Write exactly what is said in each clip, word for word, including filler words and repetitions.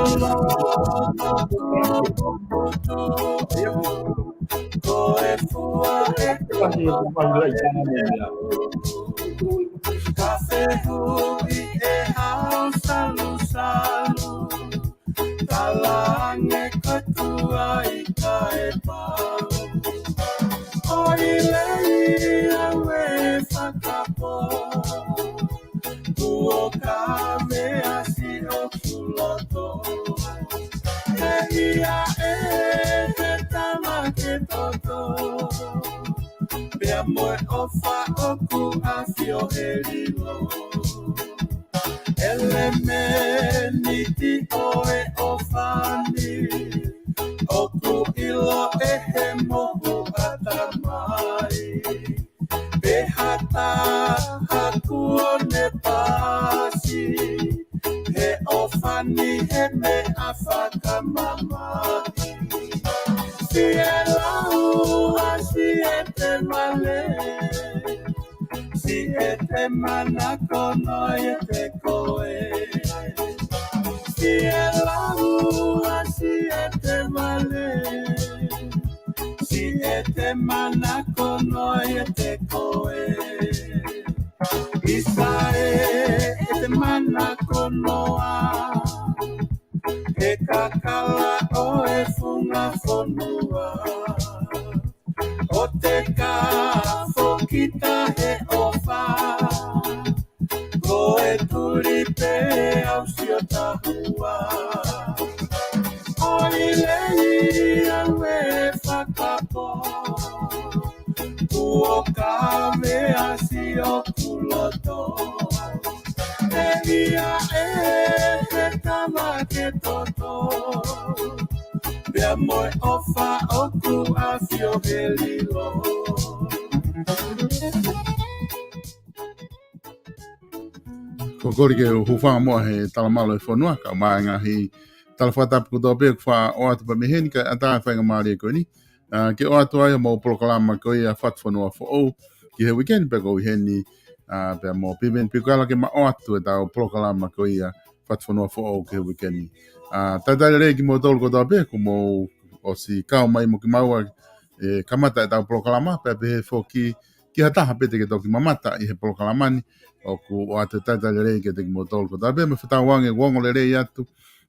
Ko e fua e ka fehuʻi e hau salusalu, talaange ko e tuai kae pau. ʻOi lelei, ʻoua e fakapō, kuo kavea siʻoku loto. ʻE ʻi ai e tama ke toto, pea mo e ʻofa ʻoku ʻafio he lilo. ʻElemēniti ʻo e ʻofa ni, ʻoku ʻilo ʻe he mohu ʻatamai. Pe ha taha kuo ne pasi, he ʻofa ni he meʻa fakamamahi. Siʻe lau ʻa Siete Vale, Siete Mana ko Noa ʻiate koe. Siʻe lau ʻa Siete Vale, Siete Mana ko Noa ʻiate koe. ʻIsa e, Siete Mana ko Noa, he kakala ʻo e funga fonua. ʻO te ka foki ta he ʻofa, ko e tuli pē au sio tahua. ʻOi lelei, ʻoua e fakapō, kuo kavea siʻoku loto. ʻE ʻi ai e tama ke toto, pea mo e ʻofa ʻoku ʻafio he lilo. Ko e kole ke u hūfanga muʻa he talamalu e fonua, kae ʻumaʻā e ngaahi tala fakatapu kotoa pē kuo faʻa ʻoatu pē mei heni, kae ʻatā e faingamālie ko eni ʻa, ke ʻoatu ai ʻa e mau polokalama ko ia Fatufonua Foʻou ki he uike ni, pea ko ʻeni ʻa, pea mo Piveni Piukala ke ma ʻoatu ʻetau polokalama ko ia Fatufonua Foʻou ki he uike ni. ʻA, talitali lelei kimoutolu kotoa pē kuo mou ʻosi kau mai mo kimaua ʻi he kamata ʻetau polokalama, pea pehē foki ki ha taha pē te ke toki mamata ʻi he polokalama ni, ʻoku ʻoatu e talitali lelei kiate kimoutolu kotoa pē, mo e fakatauange ʻoku ongo lelei atu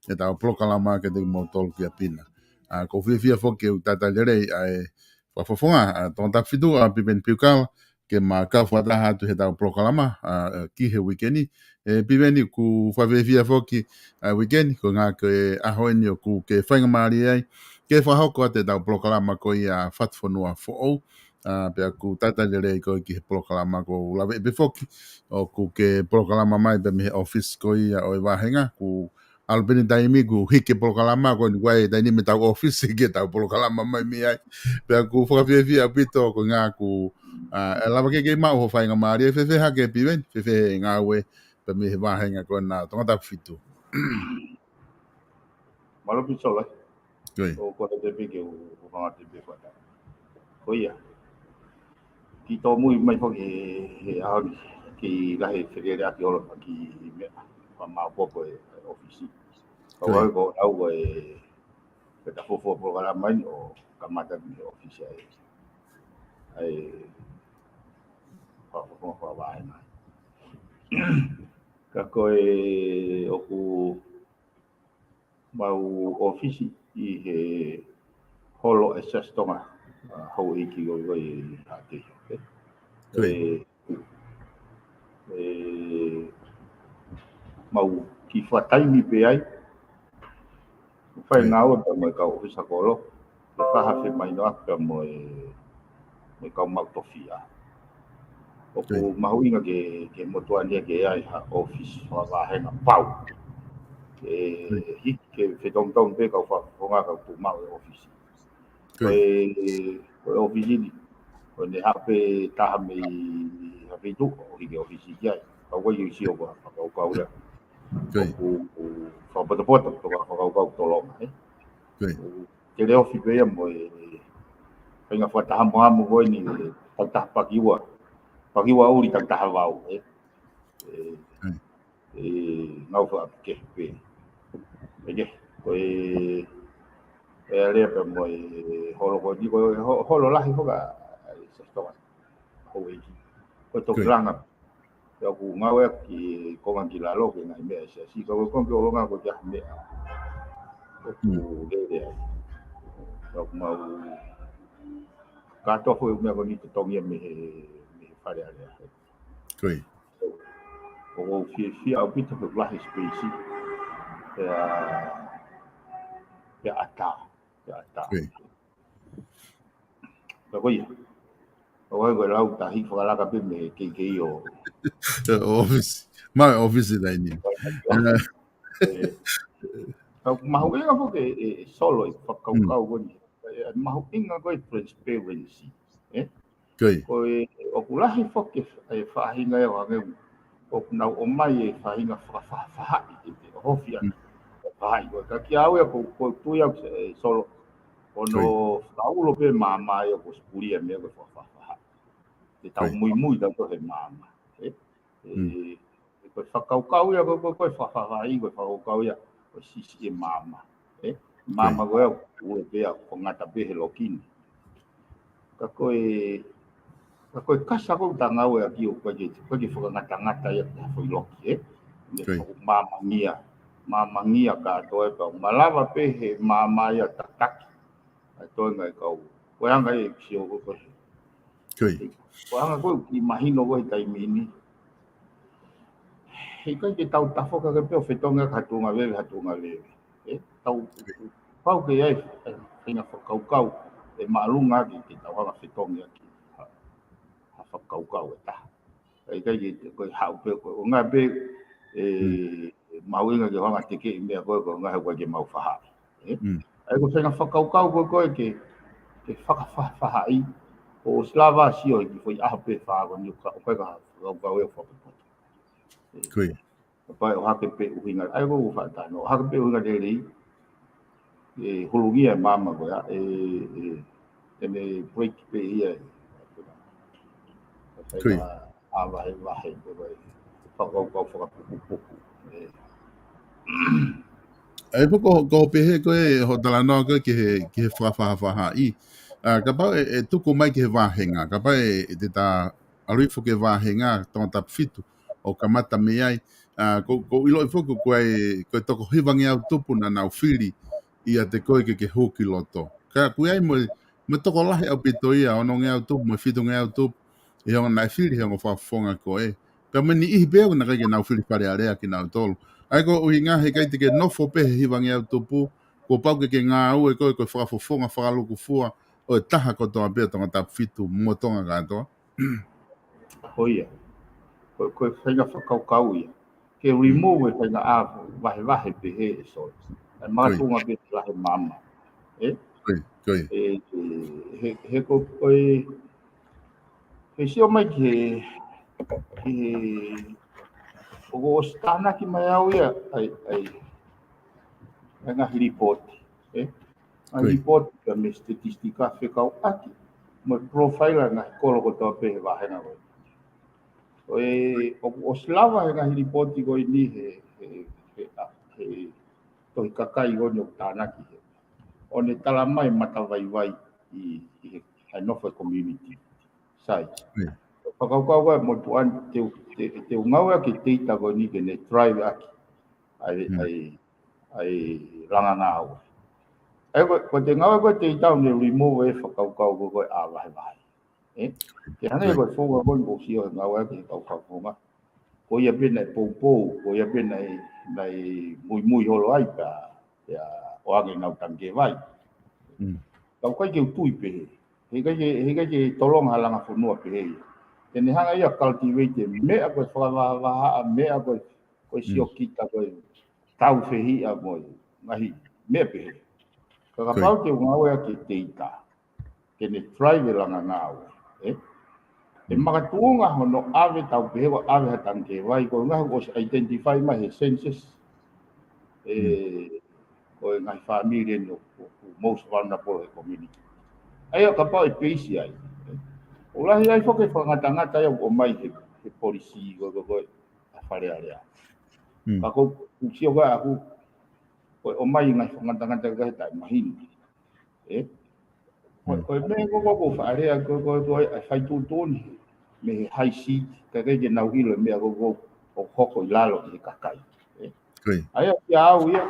ʻetau polokalama kiate kimoutolu kia Pina. ʻA, ʻoku ou fiefia foki ke u talitali lelei ʻa e fakafofonga ʻa Tongatapu Fitu ʻa Piveni Piukala, ke ma kau fakataha atu heʻetau polokalama ʻa, ʻa, ki he uike ni. ʻE Piveni, ʻoku ou fiefia foki ʻa e uike ni, ko e ngaahi ʻaho eni ʻoku ke faingamālie ai ke fakahoko atu ʻetau polokalama ko ia Fatufonua Foʻou. ʻA, pea ʻoku ou talitali lelei koe ki he polokalama, ʻoku ou lave pē foki ʻoku ke polokalama mai pē mei he ʻōfisi ko ia ʻo e vāhenga, ʻoku ʻalu pē ʻeni taimi kuo hiki e polokalama, ko eni kuo ʻi ai e taimi mei heʻetau ʻōfisi ke tau polokalama mai mei ai. Pea ʻoku ou fakafiefia ʻaupito ko e ʻuhinga ʻoku, ʻa, ʻe lava ke ke maʻu hoʻo faingamālie. Fēfē hake Piveni, fēfē e ngāue pē mei he vāhenga ko ena Tongatapu Fitu? Mālō ʻaupito Sola. Ko ia. ʻOku ou kole pē ke u, u hanga pē fakatapu. Ko ia. Kiʻi tōmui mai foki he, he ʻaho ni, kiʻi lahi e fekeleʻaki ʻo e kiʻi meʻa, fakamāʻopoʻopo e, e ʻōfisi. Ko ia. Kau ai ko au ko e, ko e taha foʻi polokalama eni ʻoku kamata mei he ʻōfisi ʻa e, ʻa e, fa, fa, fa, fa, vae nai. Ka ko e ʻoku mau ʻōfisi ʻi he holo ʻa e Siasi Tonga, ʻa, houʻeiki ʻo, ʻo e Haʻakehe. Ko ia. ʻE, ʻe, mau kiʻi fakataimi pē ai. Fai, ko ia, ngāue pē mo e kau ʻōfisa kolo. Ke fakahā mai noa pē mo e, mo e kau maʻu tofiʻa. ʻOku, ko ia, mahuʻinga ke, ke motuʻa ni ke ʻi ai ha ʻōfisi fakavāhenga pau. Ke, ko ia, hiki ke fetongitongi pē kau fakafofonga kau tuʻu maʻu e ʻōfisi. Ko ia. Ko e, ko e ʻōfisi ni, ko ʻene haʻu pē taha mei ha feituʻu ʻo hiki e ʻōfisi ki ai. Kau ai ʻo sio ko e fakakaukau lea. Ko ia. ʻOku, ʻoku fakapotopoto, ko e fakakaukau tolonga, ē? Ko ia. ʻOku tele ofi pē ia mo e, e faʻahinga fakatahamohamo ko eni, e, takitaha pakiua. Pakiua ʻuli takitaha vau, ē? E, ko ia, e, ngāue fakakehe pē. ʻE kehe. Ko e, e alea pē mo e holo ko eni, ko e ho-, holo lahi foki ʻa e Siasi Tonga. Ko e, ko e toki langa. Pea ʻoku ngāue ki konga ki lalo ki he ngaahi meʻa ʻa e Siasi, ka ko e konga ki ʻolunga ko e kiʻi meʻa ʻoku lele ai. Pea ʻoku mau kātoa foki meʻa ko eni totongi ia mei he, mei he Fale Alea. Ko ia. ʻOku ou fiefia ʻaupito he lahi space. Pea, pea ʻatā. Pea ʻatā. Ko ia. Pea ko ia. ʻOku ʻi ai ko e lau tahi fakalaka pē mei he K K O. ʻOfisi. Mai ʻofisi laini. Ko ia. Ē, ʻoku mahuʻinga foki e, e, e Solo e fakakaukau ko eni. ʻE, mahuʻinga ko e transparency. Ē? Ko ia. Ko e, ʻoku lahi foki e faʻahinga ʻe hangē ʻoku nau ʻomai e faʻahinga fakafaʻafaʻahi ʻe te ohofi ʻaki. Faʻafaʻahi ko e ka kia au ia ko, ko e tui au ki he, e, Solo. ʻOku nau fakaulo pē maama ia ko e spulia meʻa ko e fakafaʻafaʻahi. Te tau muimui tau ko he maama. Ē? ʻE, ko e fakakaukau ia, ko, ko, ko e fakafaʻafaʻahi, ko e fakakaukau ia, ko e siʻisiʻi e maama. Ē? Maama ko ia, ʻoku pea, ʻoku ngata pē he loki ni. Ka ko e, ka ko e kasa ko e tangau e aki ʻoku ʻikai ke, ʻikai ke fakangatangata ia ki ha foʻi loki, ē? Ne fakamāmangia, māmangia kātoa pē, malava pē he maama ia tataki. ʻA e toenga e kau. Ko e anga e sio ko e. Ko e anga ko e kiʻi mahino ko e taimi ni. He ʻikai ke tau tafoki hake pē ʻo fetongi ha tuʻunga veve, ha tuʻunga veve. Ē, tau pau ke ʻi ai, ē, faʻahinga fakakaukau, ʻe māʻolunga ke, ke tau hanga fetongi ʻaki ha, ha fakakaukau ʻe taha. ʻIkai ke, ko e haʻu pē, ko e ʻuhinga pē, ē, mahuʻinga ke hanga tekeʻi meʻa ko e, ko e ʻuhinga he ʻoku ʻikai ke mau faʻahi. Ē? ʻA ia ko e faʻahinga fakakaukau ko e, ko e ke, ke fakafaʻafaʻahi, ʻo ʻosi lava sio ki he foʻi ʻaho pē fā ko eni ʻoku ʻikai ke fakakaukau ʻe fakapotopoto. Ko ia. Pea ʻohake pē ʻuhinga, ʻa ia ko e faʻahinga, ʻohake pē ʻuhinga lelei, ʻe hulungia e maama ko ia, ʻe, ʻe, ʻe ne break pē ia, ʻe. Ko ia. ʻA vahevahe, ko e fakakaukau fakapukupuku. Ē. ʻA ia ko, ko, ko e pehē ko e hoʻo talanoa ko e ki he, ki he fakafaʻafaʻahi. ʻA, kapau ʻe, ʻe tuku mai ki he vāhenga, kapau ʻe, ʻe te ta ʻalu hifo ki he vāhenga, Tongatapu fitu, ʻo kamata mei ai. ʻA, ko, ko e ʻilo foki ko e, ko e toko hivangeau tupu naʻa nau fili ʻiate koe ke ke hū ki loto. Ka ʻoku ʻi ai mo e, mo e tokolahi ʻaupito ia, onongeau tupu, mo e fitungeau tupu, ʻi he ongo naʻe fili, he ongo fakafofonga ko ē. Pea mo e niʻihi pē ʻoku ʻikai ke nau fili Fale Alea kinautolu. ʻA ia ko e ʻuhinga he ʻikai te ke nofo pē he hivangeau tupu, kuo pau ke ke ngāue ko e, ko e fakafofonga fakalukufua ʻo e taha kotoa pē ʻo Tongatapu fitu mo Tonga kātoa. Ko ia. Ko, ko e faʻahinga fakakaukau ia. Ke remove e faʻahinga ʻa vahevahe pehē ʻe Solo. ʻA e makatuʻunga pē lahi e maama. Ē? Ko ia, ko ia. Ē, ē, he, he ko, ko e, he sio mai ki he, ki he, ʻoku ʻosi tānaki mai au ia, ʻa e, ʻa e, ʻa e ngaahi lipooti. Ē? ʻA e lipooti pea mo e statistika fekauʻaki mo e profile ʻa e ngaahi kolo kotoa pē he vāhenga ko ē. Ko e, ʻoku ʻosi lava he ngaahi lipooti ko eni he, he, he, ʻa, he tohi kakai ko eni ʻoku tānaki he. ʻO ne tala mai matavaivai ʻi, ʻi he, he nofo e community. Sai. Fakakaukau ko e mo e puʻa ni te u, te, te u ngāueʻaki e data ko eni ke ne drive ʻaki ʻa e, ʻa e, ʻa e langa ngāue. ʻA ia ko, ko e ngāue ko e data ʻo ne remove e fakakaukau ko e, ko e ʻa vahevahe. Ē? Ke hangē ko e founga ko eni ʻoku sio he ngāueʻaki he kau fakafofonga. Ko ia pē naʻe poupou, ko ia pē naʻe, naʻe muimui holo ai pea, pea ʻoange ʻenau tangikē vai. Ka ʻoku ʻikai ke u tui pehē. He ʻikai ke, he ʻikai ke tolonga ha langa fonua pehē ia. Te ne hanga ia cultivate e meʻa ko e fakavahavahaʻa, meʻa ko e, ko e siokita, ko e taufehiʻa, ko e ngaahi meʻa pehē. Ka kapau te u ngāueʻaki e data ke ne drive e langa ngāue, ē? ʻE makatuʻunga hono ʻave tau pehē ʻoku ʻave ha tangikē vai, ko e ngaahi ʻosi identify mai he census, ē, ko e ngaahi family eni ʻoku, ʻoku most vulnerable he community. ʻA ia kapau ʻe peisi ai, ē? ʻOku lahi ai foki e fakangatangata ia ʻoku ʻomai he, he policy ko, ko, ko e ʻa Fale Alea. Ka ko u sio ko ē ʻaku, ko e ʻomai ngaahi fakangatangata kae taʻemahino. ʻE? Ko e, ko e meʻa ko ē ʻoku ou faʻa lea ko ē, ko e, ko e, ʻa e faituʻutuʻuni mei he high seat, kae ʻikai ke nau ʻilo e meʻa ko ē ʻoku hoko ʻi lalo ʻi he kakai. ʻE? ʻA ia kia au ia,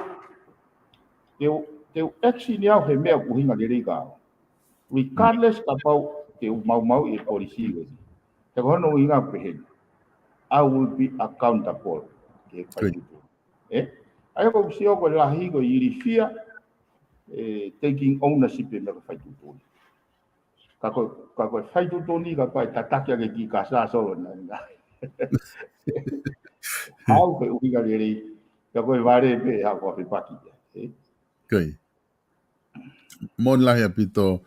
te u, te u action au he meʻa ʻoku ʻuhinga lelei kia au. Regardless kapau te u maumauʻi e policy ko eni. He ko hono ʻuhinga ʻoku pehē ni. I will be accountable ki he faituʻutuʻuni. ʻE? ʻA ia ʻoku ou sio ko e lahi ko e ilifia, ʻe, taking ownership e meʻa ko e faituʻutuʻuni. Ka ko, ka ko e faituʻutuʻuni, ka ko e tataki ake ki ka sa solo na, na. Au ko e ʻuhinga lelei, ka ko e vale pē ha ko e fepaki. ʻE? Moʻoni lahi ʻaupito,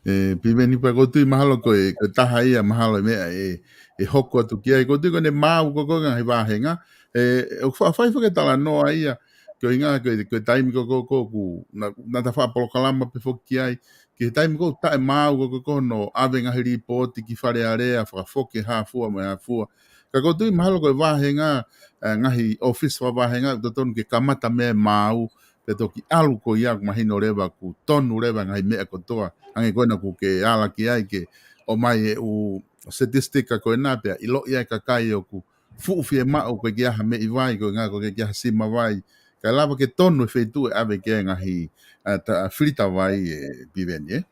ʻe, Piveni pea ʻoku ou tui mahalo ko e, ko e taha ia mahalo e meʻa ʻe, ʻe hoko atu ki ai. ʻOku ou tui ko ʻene maau ko ē ko e ngaahi vāhenga, ʻe, ʻoku faʻa fai fakatalanoa ia, ko e ʻuhinga ko e, ko e taimi ko ē ko ē ʻoku, naʻa, naʻa ta faʻa polokalama pē foki ki ai, ki he taimi ko ē taʻemaau ko ē ko ē hono ʻave ngaahi lipooti ki Fale Alea, fakafoki hā fua mo e hā fua. Ka ʻoku ou tui mahalo ko e vāhenga, ʻe, ngaahi ʻōfisi fakavāhenga, ʻoku totonu ke kamata mei he maau, pea toki ʻalu ko ia ʻoku mahino leva ʻoku tonu leva ngaahi meʻa kotoa. Hangē ko ena ʻoku ke ala ki ai ke ʻomai e ʻū statistic ko ena pea ʻiloʻi ai e kakai ʻoku fuʻu fiemaʻu ko e ʻikai ke ʻi ai ha meʻi vai, ko e ʻuhinga ko e ʻikai ke ʻi ai ha sima vai. Kae lava ke tonu e feituʻu ʻe ʻave ki ai e ngaahi, ʻa, ta-, filita vai ʻe Piveni, ʻe?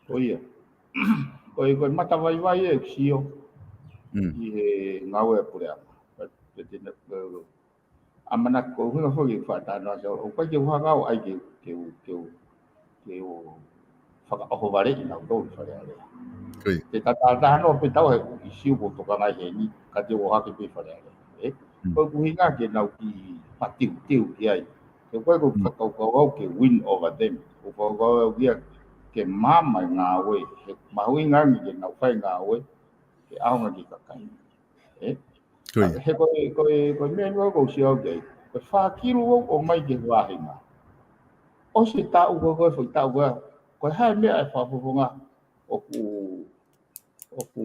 Ko ia. Ko e, ko e matavaivai ʻe sio. Mm. ʻI he ngāue ʻa e puleʻanga. Pe, pe te na, pe, ʻamanaki ko e ʻuhinga foki ʻeku faʻa talanoa ʻasia, ʻoku ʻikai ke u hanga au ai ke, ke u, ke u, ke u fakaʻohovaleʻi nautolu ʻi Fale Alea. Ko ia. Te ta talanoa pē ʻe taha he ʻisiū ʻoku tokanga ai heni, ka te u ʻohake pē ʻi Fale Alea. ʻE? Mm. Ko ʻeku ʻuhinga ke nau kiʻi fakateuteu ki ai. He ko e ʻoku ou fakakaukau au ke win over them. ʻOku ou fakakaukau au ia ke maama e ngāue, he mahuʻinga ange ke nau fai e ngāue, ke ʻaonga ki he kakai. ʻE? Ko ia. He ko e, ko e, ko e meʻa ʻeni ʻoku ou sio au ki ai. Ko e fā kilu ʻoku ʻomai ki he vāhenga. ʻOsi e taʻu ko ē, ko e foʻi taʻu ko ē, ko e hā e meʻa ʻe fakafofonga ʻoku, ʻoku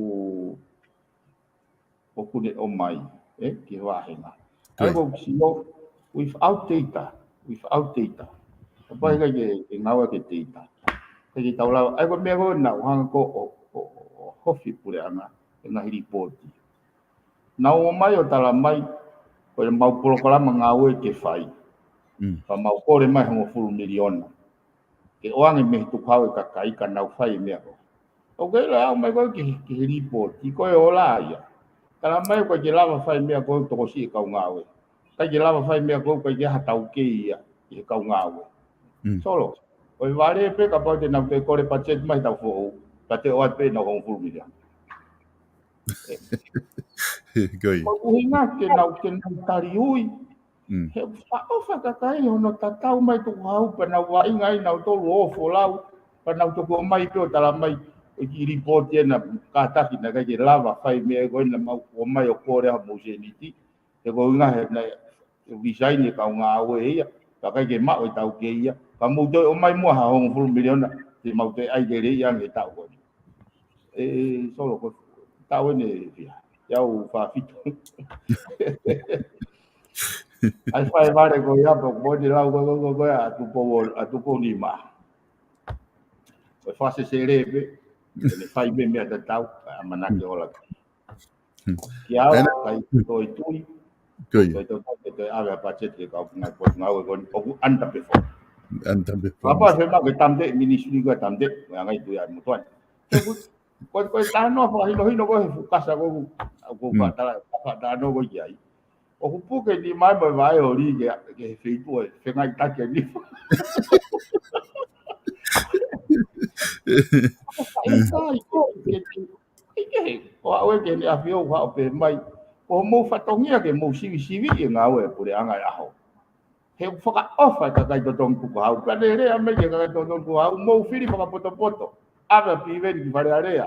ʻoku ne ʻomai, ʻe, ki he vāhenga. ʻA ia ʻoku ou sio, without data, without data. Kapau ʻe ʻikai ke, ke ngāue ki he data. ʻIkai ke tau lava, ʻa ia ko e meʻa ko ē naʻa ku hanga ko ē ʻo, ʻo, ʻo, ʻo hofi puleʻanga, e ngaahi lipooti. Naʻa ku ʻomai ʻo tala mai, ko e mau polokalama ngāue ke fai. Mm. Pea mau kole mai hongofulu miliona. Ke ʻoange mei he tukuhau ʻa e kakai ka nau fai e meʻa ko ē. ʻOku ʻikai ke ʻomai ko ē ki he, ki he lipooti, ko e ola ia. Tala mai ʻoku ʻikai ke lava fai e meʻa ko ē ʻoku tokosiʻi e kau ngāue. ʻIkai ke lava fai e meʻa ko ē ʻoku ʻikai ke ʻi ai ha taukei ia ʻi he kau ngāue. Mm. Solo, ko e vale pē kapau te nau toe kole patiseti mai he taʻu foʻou, ka te ʻoatu pē ʻenau hongofulu miliona. Ko ia. Ko e ʻuhinga ke nau, ke nau taliui, Mm. He ʻoku fakaʻofa e kakai hono tatau mai tukuhau pea nau vaʻinga ai nautolu ʻo folau, pea nau toki ʻomai pē ʻo tala mai, ʻoku ʻi he lipooti ʻena kātaki naʻe ʻikai ke lava fai e meʻa ko ena mau ʻomai ʻo kole ha mou sēniti. He ko e ʻuhinga he naʻe resign e kau ngāue ia, pea ʻikai ke maʻu e taukei ia, ka mou toe ʻomai muʻa ha hongofulu miliona, te mau toe ʻai lelei ange e taʻu ko eni. ʻE, Solo, ko e taʻu ʻeni ʻe fiha? ʻE au fā fitu. ʻAi fai vale ko ia pea ko e lau ko, ko, ko, ko, ʻa Tupou, ʻa Tupounima. Ko e fāsesele pē, ʻene fai pē meʻa tatau, ʻamanaki ola. Hmm. Ki au, ʻena, kai toe tui. Ko ia. Toe tui, toe tui, ʻave ha patiseti ke kau ngāue, potu ngāue ko eni, ʻoku underperform. Underperform. Kapau ʻe fiemaʻu ke tamte, ministry ko e tamte, mo e anga ʻi he tui ʻa e motuʻa ni. Ko e, ko e, ko e talanoa fakahinohino ko ē he fukasa ko ē, ʻoku ou faʻa tala, faʻa talanoa ko ē ki ai. ʻOku puke e nima mo e vaʻe ʻo lī ki he, ki he feituʻu ʻe fengaiʻitaki ʻe nifa. ʻIkai, ʻikai, ʻikai, ʻikai, ʻo aʻu ki heʻene ʻafio ʻoku haʻu pē mai. Ko hoʻomou fatongia ke mou sivisiviʻi e ngāue ʻa e puleʻanga he ʻaho. He ʻoku fakaʻofa e kakai totongi tukuhau. Pea ne lea mai ki he kakai totongi tukuhau, mou fili fakapotopoto. ʻAve ʻa Piveni ki Fale Alea.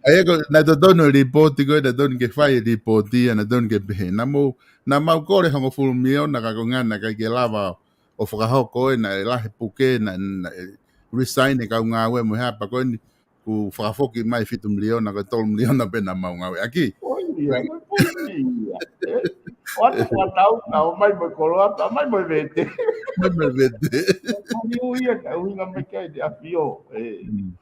ʻA ia ko, naʻe totonu e lipooti ko ē, naʻe totonu ke fai e lipooti ia, naʻe totonu ke pehē. Naʻa mou, naʻa mau kole hongofulu miliona ka ko e ʻuhinga naʻe ʻikai ke lava ʻo fakahoko ē, naʻe lahi e puke, naʻe, naʻe resign e kau ngāue mo e hā, pea ko eni kuo fakafoki mai fitu miliona, ko e tolu miliona pē naʻa mau ngāueʻaki. ʻOi, ia, ko e poini ia. ʻE? ʻOatu fakatau, ka ʻomai mo e koloa, ka ʻomai mo e vete. ʻOmai mo e vete. Ko e niu ia, ka ʻuhinga mai ki ai ʻa e ʻAfio. ʻE. Mm.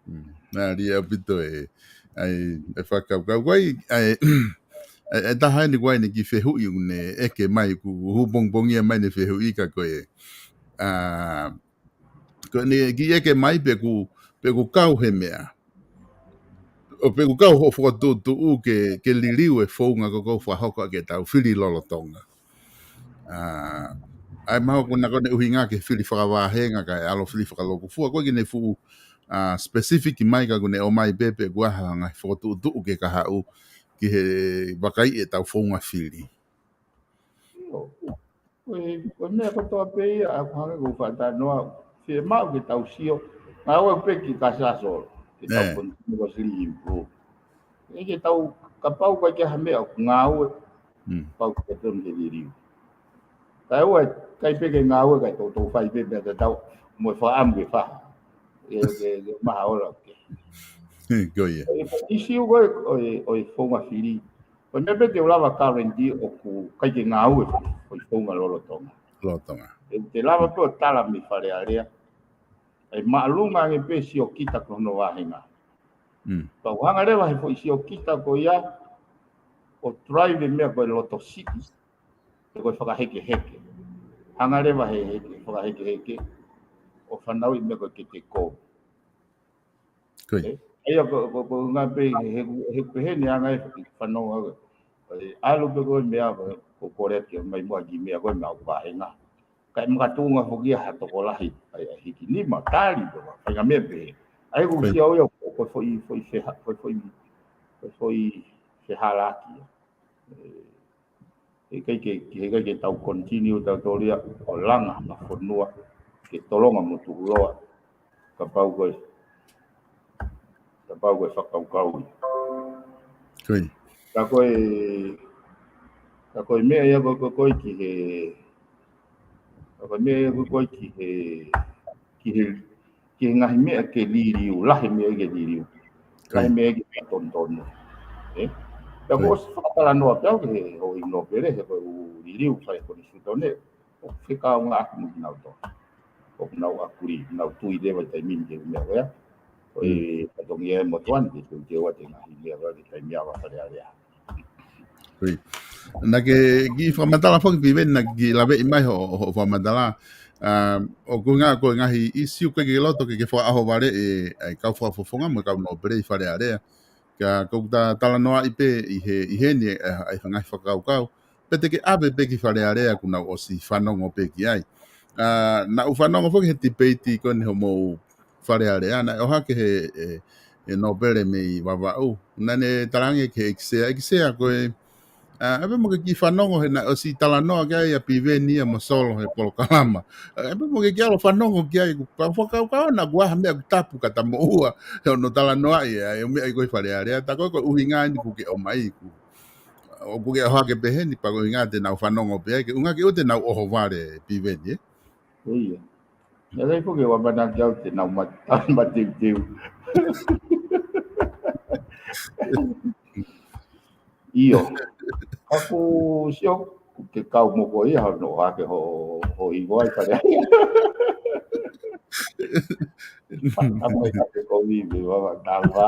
Mm. Mālie ʻaupito e, ʻa e, e fakakaukau. Ko ai, ʻa e, ʻa e, ʻa e taha eni ko ai ʻene kiʻi fehuʻi ʻoku ne ʻeke mai ʻoku hū pongipongia mai ʻene fehuʻi ka ko e, ʻa, ko ʻene kiʻi ʻeke mai pe ʻoku, pe ʻoku kau he meʻa. ʻO pe ʻoku kau hoʻo fokotuʻutuʻu ke, ke liliu e founga ko ē ʻoku fakahoko ʻaki ʻetau fili lolotonga. ʻA, ʻa e mahalo ko ena ko ʻene ʻuhinga ke fili fakavāhenga kae ʻalu fili fakalūkufua, ko e ʻikai ke ne fuʻu, ʻa, specific mai ka ʻoku ne ʻomai pē pe ʻoku ʻi ai ha ngaahi fokotuʻutuʻu ke kahaʻu ki he vakaiʻi ʻetau founga fili. ʻIo. Ko e, ko e meʻa kotoa pē ia ʻoku hangē ko e fakatalanoa, fiemaʻu ke tau sio. Ngāue pē ki he kasasolo, ke tau ʻĒ. continue ko e sili improve. ʻE ke tau, kapau ko e ʻikai ke ʻi ai ha meʻa ʻoku ngāue, Mm. pau ke tonu ke liliu. Kae ʻoua, ʻikai pē ke ngāue, kae toutou fai pē meʻa tatau, mo e fakaʻamu ke faha. ʻE, ke, ke maha ola ke. Ko ia. ʻE, ko e ʻisiū ko ē, ʻo e, ʻo e founga fili. Ko e meʻa pē te u lava guarantee ʻoku ʻikai ke ngāue, ko e founga lolotonga. Lolotonga. ʻE, te lava pē ʻo tala mei Fale Alea. ʻE māʻolunga ange pē siokita ko hono vāhenga. Mm. Pea ʻoku hanga leva he foʻi siokita ko ia ʻo drive e meʻa ko e loto siʻi. Pe ko e fakahekeheke. Hanga leva he, he fakahekeheke ʻo fanauʻi meʻa ko e kete kou. Ko ia. ʻE, ʻa ia ko, ko, ko e ʻuhinga pē he, he, he pehē ni ʻa e ngaahi fanongo ʻa e ʻalu pē ko e meʻa ko, ko Koleti mai muʻa ki he meʻa ko e meʻa ʻoku vāhenga. Kae makatuʻunga foki ia ha tokolahi, ʻa e, ʻa e hiki nima, tali, pe ko e faʻahinga meʻa pehē. ʻA ia ʻoku Ko ia. sia ʻo ia, ko, ko e foʻi, foʻi feha-, ko e foʻi, ko e foʻi fehālaaki ia. ʻE, he ʻikai ke, ke, he ʻikai ke tau continue tau tolia ʻo langa ma fonua ke tolonga mo tuhuloa. Kapau ko e, kapau ko e fakakaukau ia. Ko ia. Ka ko e, ka ko e meʻa ia ko, ko, ko e ki he, ka ko e meʻa ia ko, ko e ki he, ki he, ki he ngaahi meʻa ke liliu, lahi meʻa ke liliu. Lahi Ko ia. meʻa ke tonutonu. ʻE? Pea Ko ia. kuo ʻosi fakatalanoa pē au ki he houʻeiki nōpele, he ko e ʻū liliu fai ko ni sutone. ʻOku fekau ngā aku mo kinautolu. ʻOku nau akuli, nau tui leva taimi ni ke meʻa ko ia. Ko e Mm. fatongia e motuʻa ni, ke teu teu ʻa e ngaahi meʻa ko ia ke taimi ava Fale Alea. Ko ia. Naʻa ke kiʻi fakamatala foki Piveni, naʻa ke kiʻi laveʻi mai hoʻo, hoʻo fakamatala. ʻA, ʻoku ngā, ko e ngaahi ʻisiū ko ē ke loto ke, ke fakaʻohovale ʻe, ʻa e kau fakafofonga mo e kau nōpele ʻi Fale Alea. Ka ʻoku ta talanoaʻi pē ʻi he, ʻi heni ʻa e, ʻa e ngaahi fakakaukau. Pea te ke ʻave pē ki Fale Alea kuo nau ʻosi fanongo pē ki ai. ʻA, naʻa ku fanongo foki he tipeiti ko eni homou Fale Alea, naʻe ʻohake he, ʻe, ʻe nōpele mei Vavaʻu. Naʻa ne talaange ki he ʻeiki sea, ʻeiki sea ko e, ʻa, ʻave mo ke kiʻi fanongo he naʻe ʻosi talanoa ki ai ʻa Piveni ia mo Solo he polokalama. ʻA, ʻave mo ke kiʻi ʻalu ʻo fanongo ki ai, kuo pau fakakaukau naʻa kuo ʻi ai ha meʻa ʻoku tapu ka ta moʻua, he ʻoku nau talanoaʻi ʻa e meʻa ʻi ko ē ʻi Fale Alea, ta ko e, ko e ʻuhinga eni ʻoku ke ʻomai ʻoku ʻoku ke ʻohake pehē ni pea ko e ʻuhinga te nau fanongo pē ai, ke ʻuhinga ke ʻoua te nau ʻohovale Piveni, ē? Ko ia. ʻE lei foki ʻoua manaki au te nau mat-, mateuteu. ʻIo. Ka ʻoku sio, ke kau mo ko ia hono ʻohake ho, ho hiva ʻi Fale Alea. Fakatamai ka te ko mi me vava tava.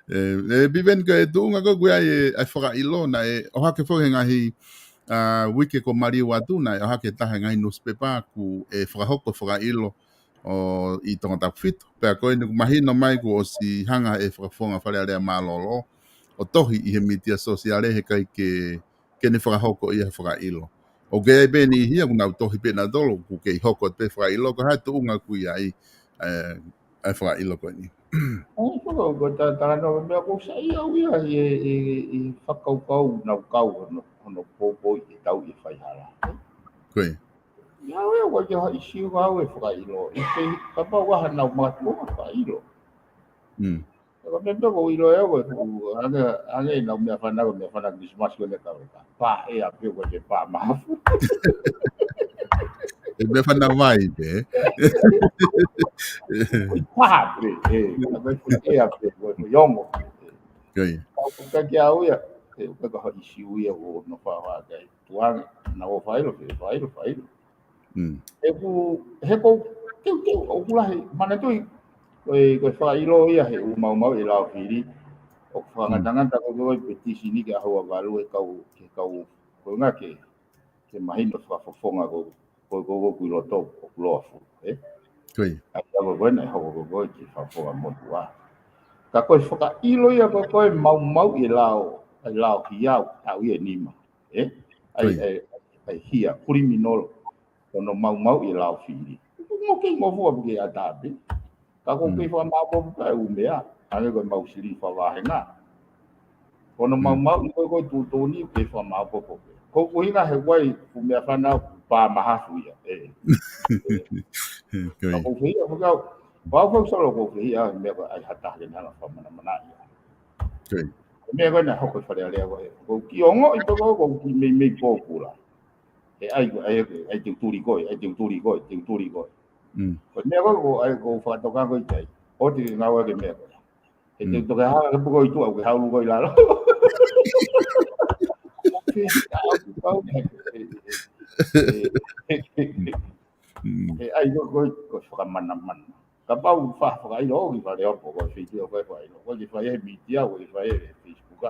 ʻE, ʻe, Piveni ko e tuʻunga ko ē ʻoku ʻi ai e, ʻa e fakaʻilo naʻe ʻohake foki he ngaahi, ʻa, uike kuo maliu atu naʻe ʻohake taha e ngaahi nusipepa ʻoku ʻe fakahoko fakaʻilo ʻo ʻi Tongatapu fitu. Pea ko eni ʻoku mahino mai kuo ʻosi hanga ʻe he fakafofonga Fale Alea mālōlō ʻo tohi ʻi he mītia sōsiale he ʻikai ke ke ne fakahoko ia fakaʻilo. ʻOku ʻi ai pē niʻihi ia ʻoku nau tohi pē nautolu, ʻoku kei hoko pē fakaʻilo, ko e hā e tuʻunga ʻoku ʻi ai, ʻe, ʻa e fakaʻilo ko eni. ʻAi, ko, ko ta, talanoa meʻa ʻoku sai au ia, ʻi, ʻi, ʻi fakakaukau nau kau hono, hono poupou ʻi he tau ʻi faihala. Ko ia. Ia au ia, ʻoku ʻikai ke ha ʻisiū au e fakaʻilo. ʻI he, kapau ʻoku ʻi ai hanau makatuʻunga fakaʻilo. Mm. Ko e meʻa pē ʻoku ou ʻilo ʻe au, ko e, ange, ange nau meʻa fana, ko e meʻa fana Christmas ko eni ka, ka. Pā ʻea pē, ko e pā mahafu. ʻE meʻa fana vai pē. Ko e pā pē, ʻe, ko e ʻea pē, ko e ʻi ongo. Ka ʻoku ʻikai ke ʻau ia, ʻe ʻikai ko ha ʻisiū ia ʻoku nau fakaʻamu ke ʻai tuʻange, naʻa ʻo fakaʻilo, fakaʻilo, fakaʻilo. He ʻoku, he ʻoku teuteu, ʻoku lahi, manatuʻi, ko e, ko e fakaʻilo ia he ʻū maumau ʻi he lao fili, ʻoku fakangatangata ko e petisi ni ki he ʻaho ua valu ʻe kau, ke kau, ko e ngā ke, ke mahino fakafofonga ko, ko, ko, ko kui loto, ʻoku loa fu, ē? ʻA ia ko e ko ena ʻe hoko ko, ko e ki fakafofonga motuʻa. Ka ko e fakaʻilo ia ko, ko e maumau ʻi he lao, ʻa e lao hiau, tau ia nima, ē? ʻA e, ʻa e, ʻa e hia, criminal, ko hono maumau ʻi he lao fili. Mo ke ngofua mo ke ʻatā pē. Ka ʻoku kei fakamāpopo pē ʻū meʻa, ʻa e ko e mau sili fakavahenga. Ko hono maumau ʻi ko e ko e tuʻutuʻuni ʻoku kei fakamāpopo pē. Ko, ko e ʻuhinga he ʻoku ʻi ai ʻū meʻa fānau pā mahafu ia. ʻE. Ka ʻoku ou fehiʻa, ʻoku ou, ʻoku ou fau solo ʻoku ou fehiʻa, meʻa ko e ʻai ha taha ke ne hanga fakamanamana ia. Meʻa ko ena hoko ʻi Fale Alea ko e. ʻOku ou kiʻi ongoʻi pē ko, ʻoku ou kiʻi meimei pōpula. ʻE ʻai ko, ʻai, ʻai te u tuli koe, ʻai te u tuli koe, te u tuli koe. Ko e meʻa ko, ko, ʻai ko fakatoka ko ʻikai. ʻOua te ke ngāue ki he meʻa ko. He te u toki hanga ke puko ʻi tuʻa, ʻoku ke haulu koe ʻi lalo. He ʻai ko, ko, ko fakamanamana. Kapau fa, fakaʻilo ʻoku ʻi Faleopo, ko e feituʻu ko e fakaʻilo. ʻOku ke fai he mītia, ʻoku ke fai he Facebook.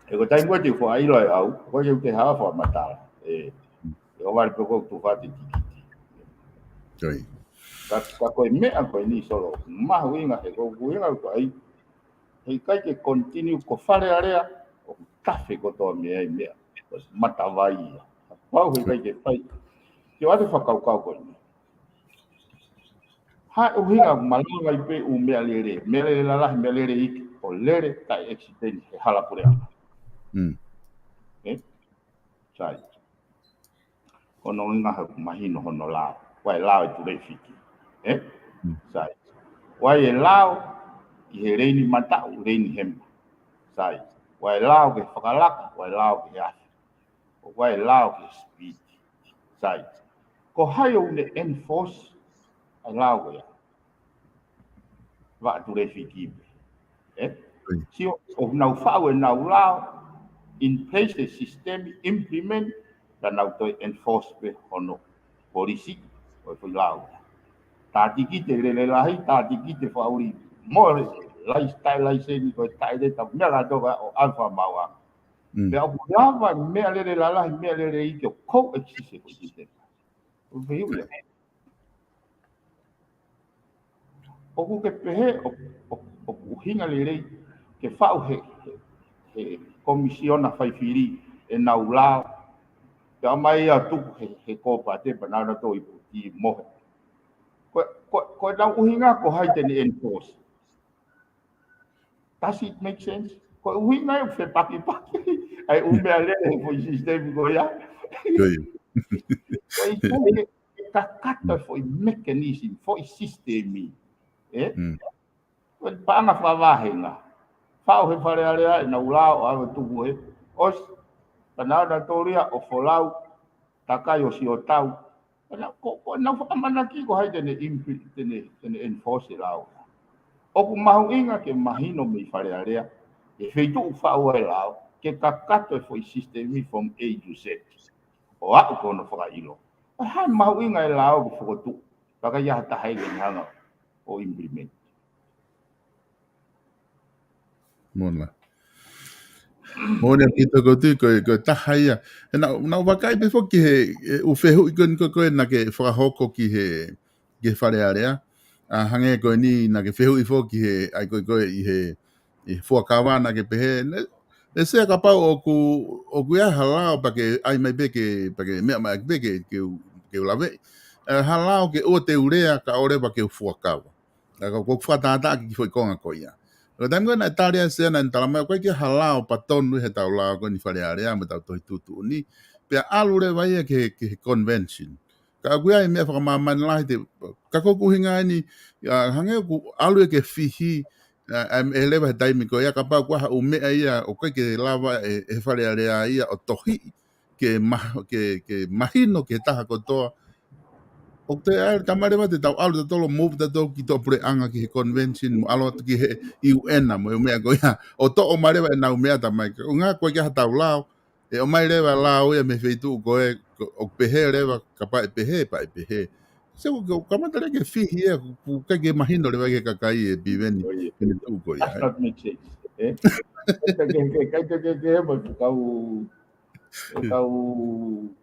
He ko e taimi ko ē te u fakaʻilo ai au, ko e ke u te hanga fakamatala. ʻE, ʻe ʻo vale pē ko e tufa te tikiti. Ka, ka ko e meʻa ko eni solo, mahuʻinga he ko, ko e ʻuhinga ko ai, he ʻikai ke continue ko Fale Alea, ʻoku tafe kotoa mei ai meʻa, ko e matavai ia. Kapau he ʻikai ke fai, ke ʻoua te fakakaukau ko eni. Ha ʻuhinga ʻoku malanga ai pē ʻū meʻa lele, meʻa lele lalahi, meʻa lele iiki, ʻo lele kae accident he hala puleʻanga. Sai. Ko hono ʻuhinga he ʻoku mahino hono lao. ʻOku ʻi ai e lao ʻi he tulefiki. Sai. ʻOku ʻi ai e lao ʻi he leini mataʻu, leini hema. Sai. ʻOku ʻi ai e lao ki he fakalaka, ʻoku ʻi ai e lao ki he afi. ʻOku ʻi ai e lao ki he speed. Sai. Ko hai ʻoku ne enforce ʻa e lao ko ia? Vaʻa tulefiki pē. ʻE? Sio, ʻoku nau faʻu ʻenau lao, in place e system, implement, ka nau toe enforce pē hono polisi, ʻo e foʻi lao. Tātikite lele lahi, tātikite fakaʻuli, mo e lais, taʻe laiseni, ko e taʻe leta, meʻa kātoa ʻo ʻave fakamauʻanga. Pea ʻoku lava meʻa lele lalahi, meʻa lele iiki ʻo coexist ko e system. ʻOku fehuʻi ia. ʻOku ke pehē ʻo, ʻo, ʻoku ʻuhinga lelei ke faʻu he, he, he komisiona faifili ʻenau lao. Pea ʻomai ia ʻo tuku he, he kōpate pea nau toe ʻi poti mohe. Ko, ko, ko ʻenau ʻuhinga ko hai te ne enforce. Does it make sense? Ko e ʻuhinga ia ʻoku fepakipaki ai ʻū meʻa lele he foʻi system ko ia. Ko e ʻuhinga ke kakato e foʻi mechanism, foʻi system. ʻE? Ko e paʻanga fakavahenga. Faʻu he Fale Alea ʻenau lao ʻo ʻave tuku he. ʻOsi, pea nau na toria ʻo folau, takai ʻo siʻotau. Pea ko, ko ʻenau fakamanaki ko hai te ne impi-, te ne, te ne enforce e lao. ʻOku mahuʻinga ke mahino mei Fale Alea, ʻe feituʻu faʻu ai e lao, ke kakato e foʻi system from A to Z. ʻO aʻu ko hono fakaʻilo. ʻO hai mahuʻinga e lao ke fokotuʻu, pea ʻikai ha taha ia ke ne hanga ʻo implement. Mona. Mona ki toko tui ko, ko e taha ia. ʻE nau, nau vakai pē foki he, ʻe, ʻū fehuʻi ko eni ko, ko e naʻa ke fakahoko ki he, ki he Fale Alea. ʻA hangē ko eni naʻa ke fehuʻi foki he, ʻai ko, ko ʻi he, ʻi he fuakava naʻa ke pehē. Ne, ne sea kapau ʻoku, ʻoku ʻi ai ha lao pea ke ʻai mai pē ke, pea ke meʻa mai pē ke, ke u, ke u laveʻi. ʻE, ha lao ke ʻoua te u lea kae ʻoua leva ke u fuakava. Ka ko, ko e fakatātā ki he foʻi konga ko ia. Ko e taimi ko ē naʻe tali ai ʻe Sea naʻa ne talamai ʻoku ʻikai ke ha lao pea tonu he tau lao ko eni Fale Alea mo e tau tohi tuʻutuʻuni. Pea ʻalu leva ia ki he, ki he convention. Ka ʻoku ʻi ai e meʻa fakamāmani lahi te, ka ko e ʻuhinga eni, ʻa, hangē ʻoku ʻalu ia ki he fihi, ʻa, ʻa, ʻe leva he taimi ko ia, kapau ʻoku ʻi ai ha ʻū meʻa ia, ʻoku ʻikai ke lava ʻe, ʻe Fale Alea ia ʻo tohi, ke ma-, ke, ke mahino ki he taha kotoa, ʻOku toe ʻai, talamai leva te tau ʻalu tautolu ʻo move tautolu ki tuʻapuleʻanga ki he convention, mo ʻalu atu ki he U N mo e meʻa ko ia. ʻO toʻo mai leva ʻenau meʻa, talamai. ʻUhinga ko e ʻikai haʻatau lao, ʻe ʻomai leva lao ia mei he feituʻu ko ē, ʻo pehē leva, kapau ʻe pehē, pea ʻe pehē. Sio, ʻoku kamata leva ke fihi ia, ʻoku ʻikai ke mahino leva ki he kakai ʻe Piveni, ʻo ia, ki he tuʻu ko ia. Does not make sense. Eh? Ke, ke, ke, ke, ke, ke, mo e kau, e kau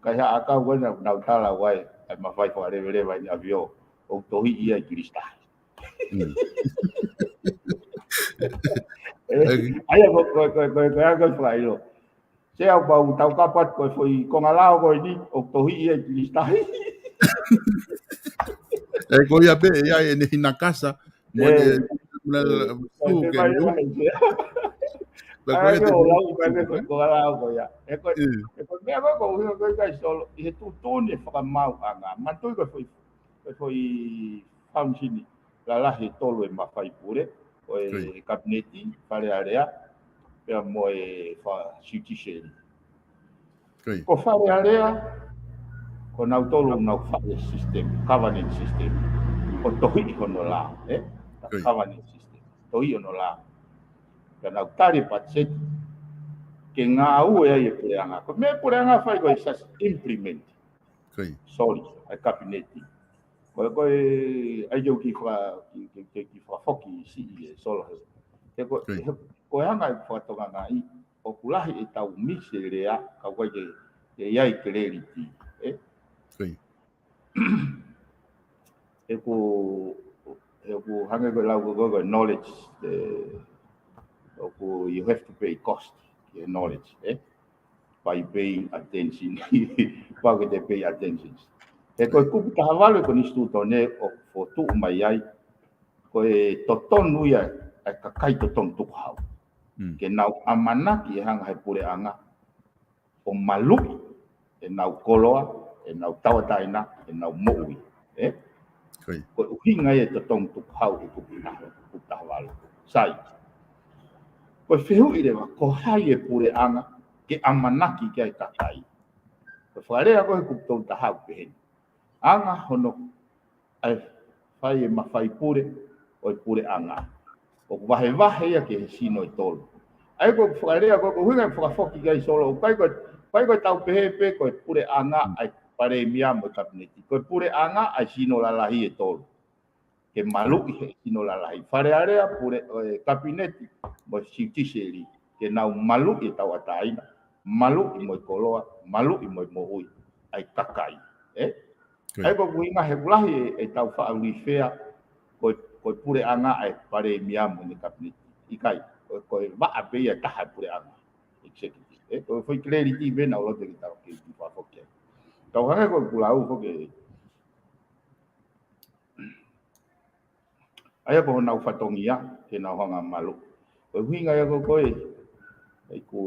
kaihaʻa ʻakau ko ē naʻa nau tala ʻoku ʻi ai e mafai fakaleveleva ʻi ʻAfio, ʻoku tohiʻi ia ʻi Kilisitahi. Mm. Eh, ʻa ia ko, ko, ko, ko, ko, ko, ko, ko, Sio, pau tau kapau ko e foʻi konga lao ko eni, ʻoku tohiʻi ia ʻi Kilisitahi. ʻE, ko ia pē, ʻe ʻi ai ʻene hinakasa, mo ʻene, ʻe, mo ʻene, ʻe, sū ʻe, ke mai, nu. Mai, ʻe. Pea ko ʻAi, ia te ʻo lau, mai, mai, ko e konga lao ko ia. ʻE, ko e, ʻe, ʻe, ko e meʻa ko ē, ko e ʻuhinga ko ē ʻikai Solo, ʻi he tuʻutuʻuni e fakamaauʻanga. Manatuʻi ko e foʻi ko e foʻi function lalahi ʻe tolu e mafai pule, ko e, ko ia, Kapineti, Fale Alea, pea mo e fa-, Siutiseli. Ko ia. Ko Fale Alea, ko nautolu ʻoku nau faʻu e system, governance system. ʻO tohiʻi hono lao, ē? Ko ia. Governance system. Tohiʻi hono lao. Pea nau tali e patiseti, ke ngāue ai e puleʻanga. Ko e meʻa e puleʻanga ʻe fai ko e just implement. Ko ia. Sorry, ʻa e Kapineti. Ko e, ko e, ʻai ke u kiʻi faka-, kiʻi, kiʻi, kiʻi, kiʻi fakafoki siʻi ē Solo he. He ko, ko ia, he, ko e anga e fakatonga ngai, ʻoku lahi ʻetau misi e lea, ka ʻoku ʻikai ke, ke ʻi ai e clarity, ē? Ko ia. ʻOku, ʻoku hangē ko e lau ko, ko, ko e knowledge, ē, ʻoku you have to pay cost ki he knowledge, ē? By paying attention. Pau ke te pay attention. He ko e kupu taha valu e konisitūtone ʻoku fokotuʻu mai ai, ko e totonu ia ʻa e kakai totonu tukuhau. Mm. Ke nau ʻamanaki ʻe hanga ʻe he puleʻanga ʻo maluʻi ʻenau koloa, ʻenau tauʻatāina, ʻenau moʻui. Ē? Ko ia. Ko e ʻuhinga ia e totonu tukuhau ʻi he kupu taha, kupu taha valu. Sai. Ko e fehuʻi leva, ko hai e puleʻanga ke ʻamanaki ki ai e kakai. Ko e fakalea ko ē he kupu tolu taha ʻoku pehē ni. Anga hono ʻai fai e mafai pule ʻo e puleʻanga. ʻOku vahevahe ia ki he sino ʻe tolu. ʻA ia ko e fakalea ko, ko e ʻuhinga e fakafoki ki ai Solo, ʻoku ʻikai ko, ʻikai ko e tau pehē pē ko e puleʻanga ʻa e palēmia mo e Kapineti. Ko e puleʻanga ʻa e sino lalahi ʻe tolu. Ke maluʻi he sino lalahi. Fale Alea, pule, ʻo e Kapineti, mo e Siutiseli. Ke nau maluʻi e tauʻatāina, maluʻi mo e koloa, maluʻi mo e moʻui ʻa e kakai. Ē? Ko ia. ʻA ia ko e ʻuhinga he ʻoku lahi e, ʻetau faʻa refer ko e, ko e puleʻanga ʻa e palēmia mo ʻene Kapineti. ʻIkai, ko e, ko e vaʻa pē ia ʻe taha e puleʻanga. Executive. Ē, ko e foʻi clarity pē naʻa ku loto ke tau kiʻi, kiʻi fakafoki ai. Tau hangē ko ʻeku lau foki ē. ʻA ia ko honau fatongia, ke nau hanga ʻo maluʻi. Ko e ʻuhinga ia ko ē, ʻa ia ko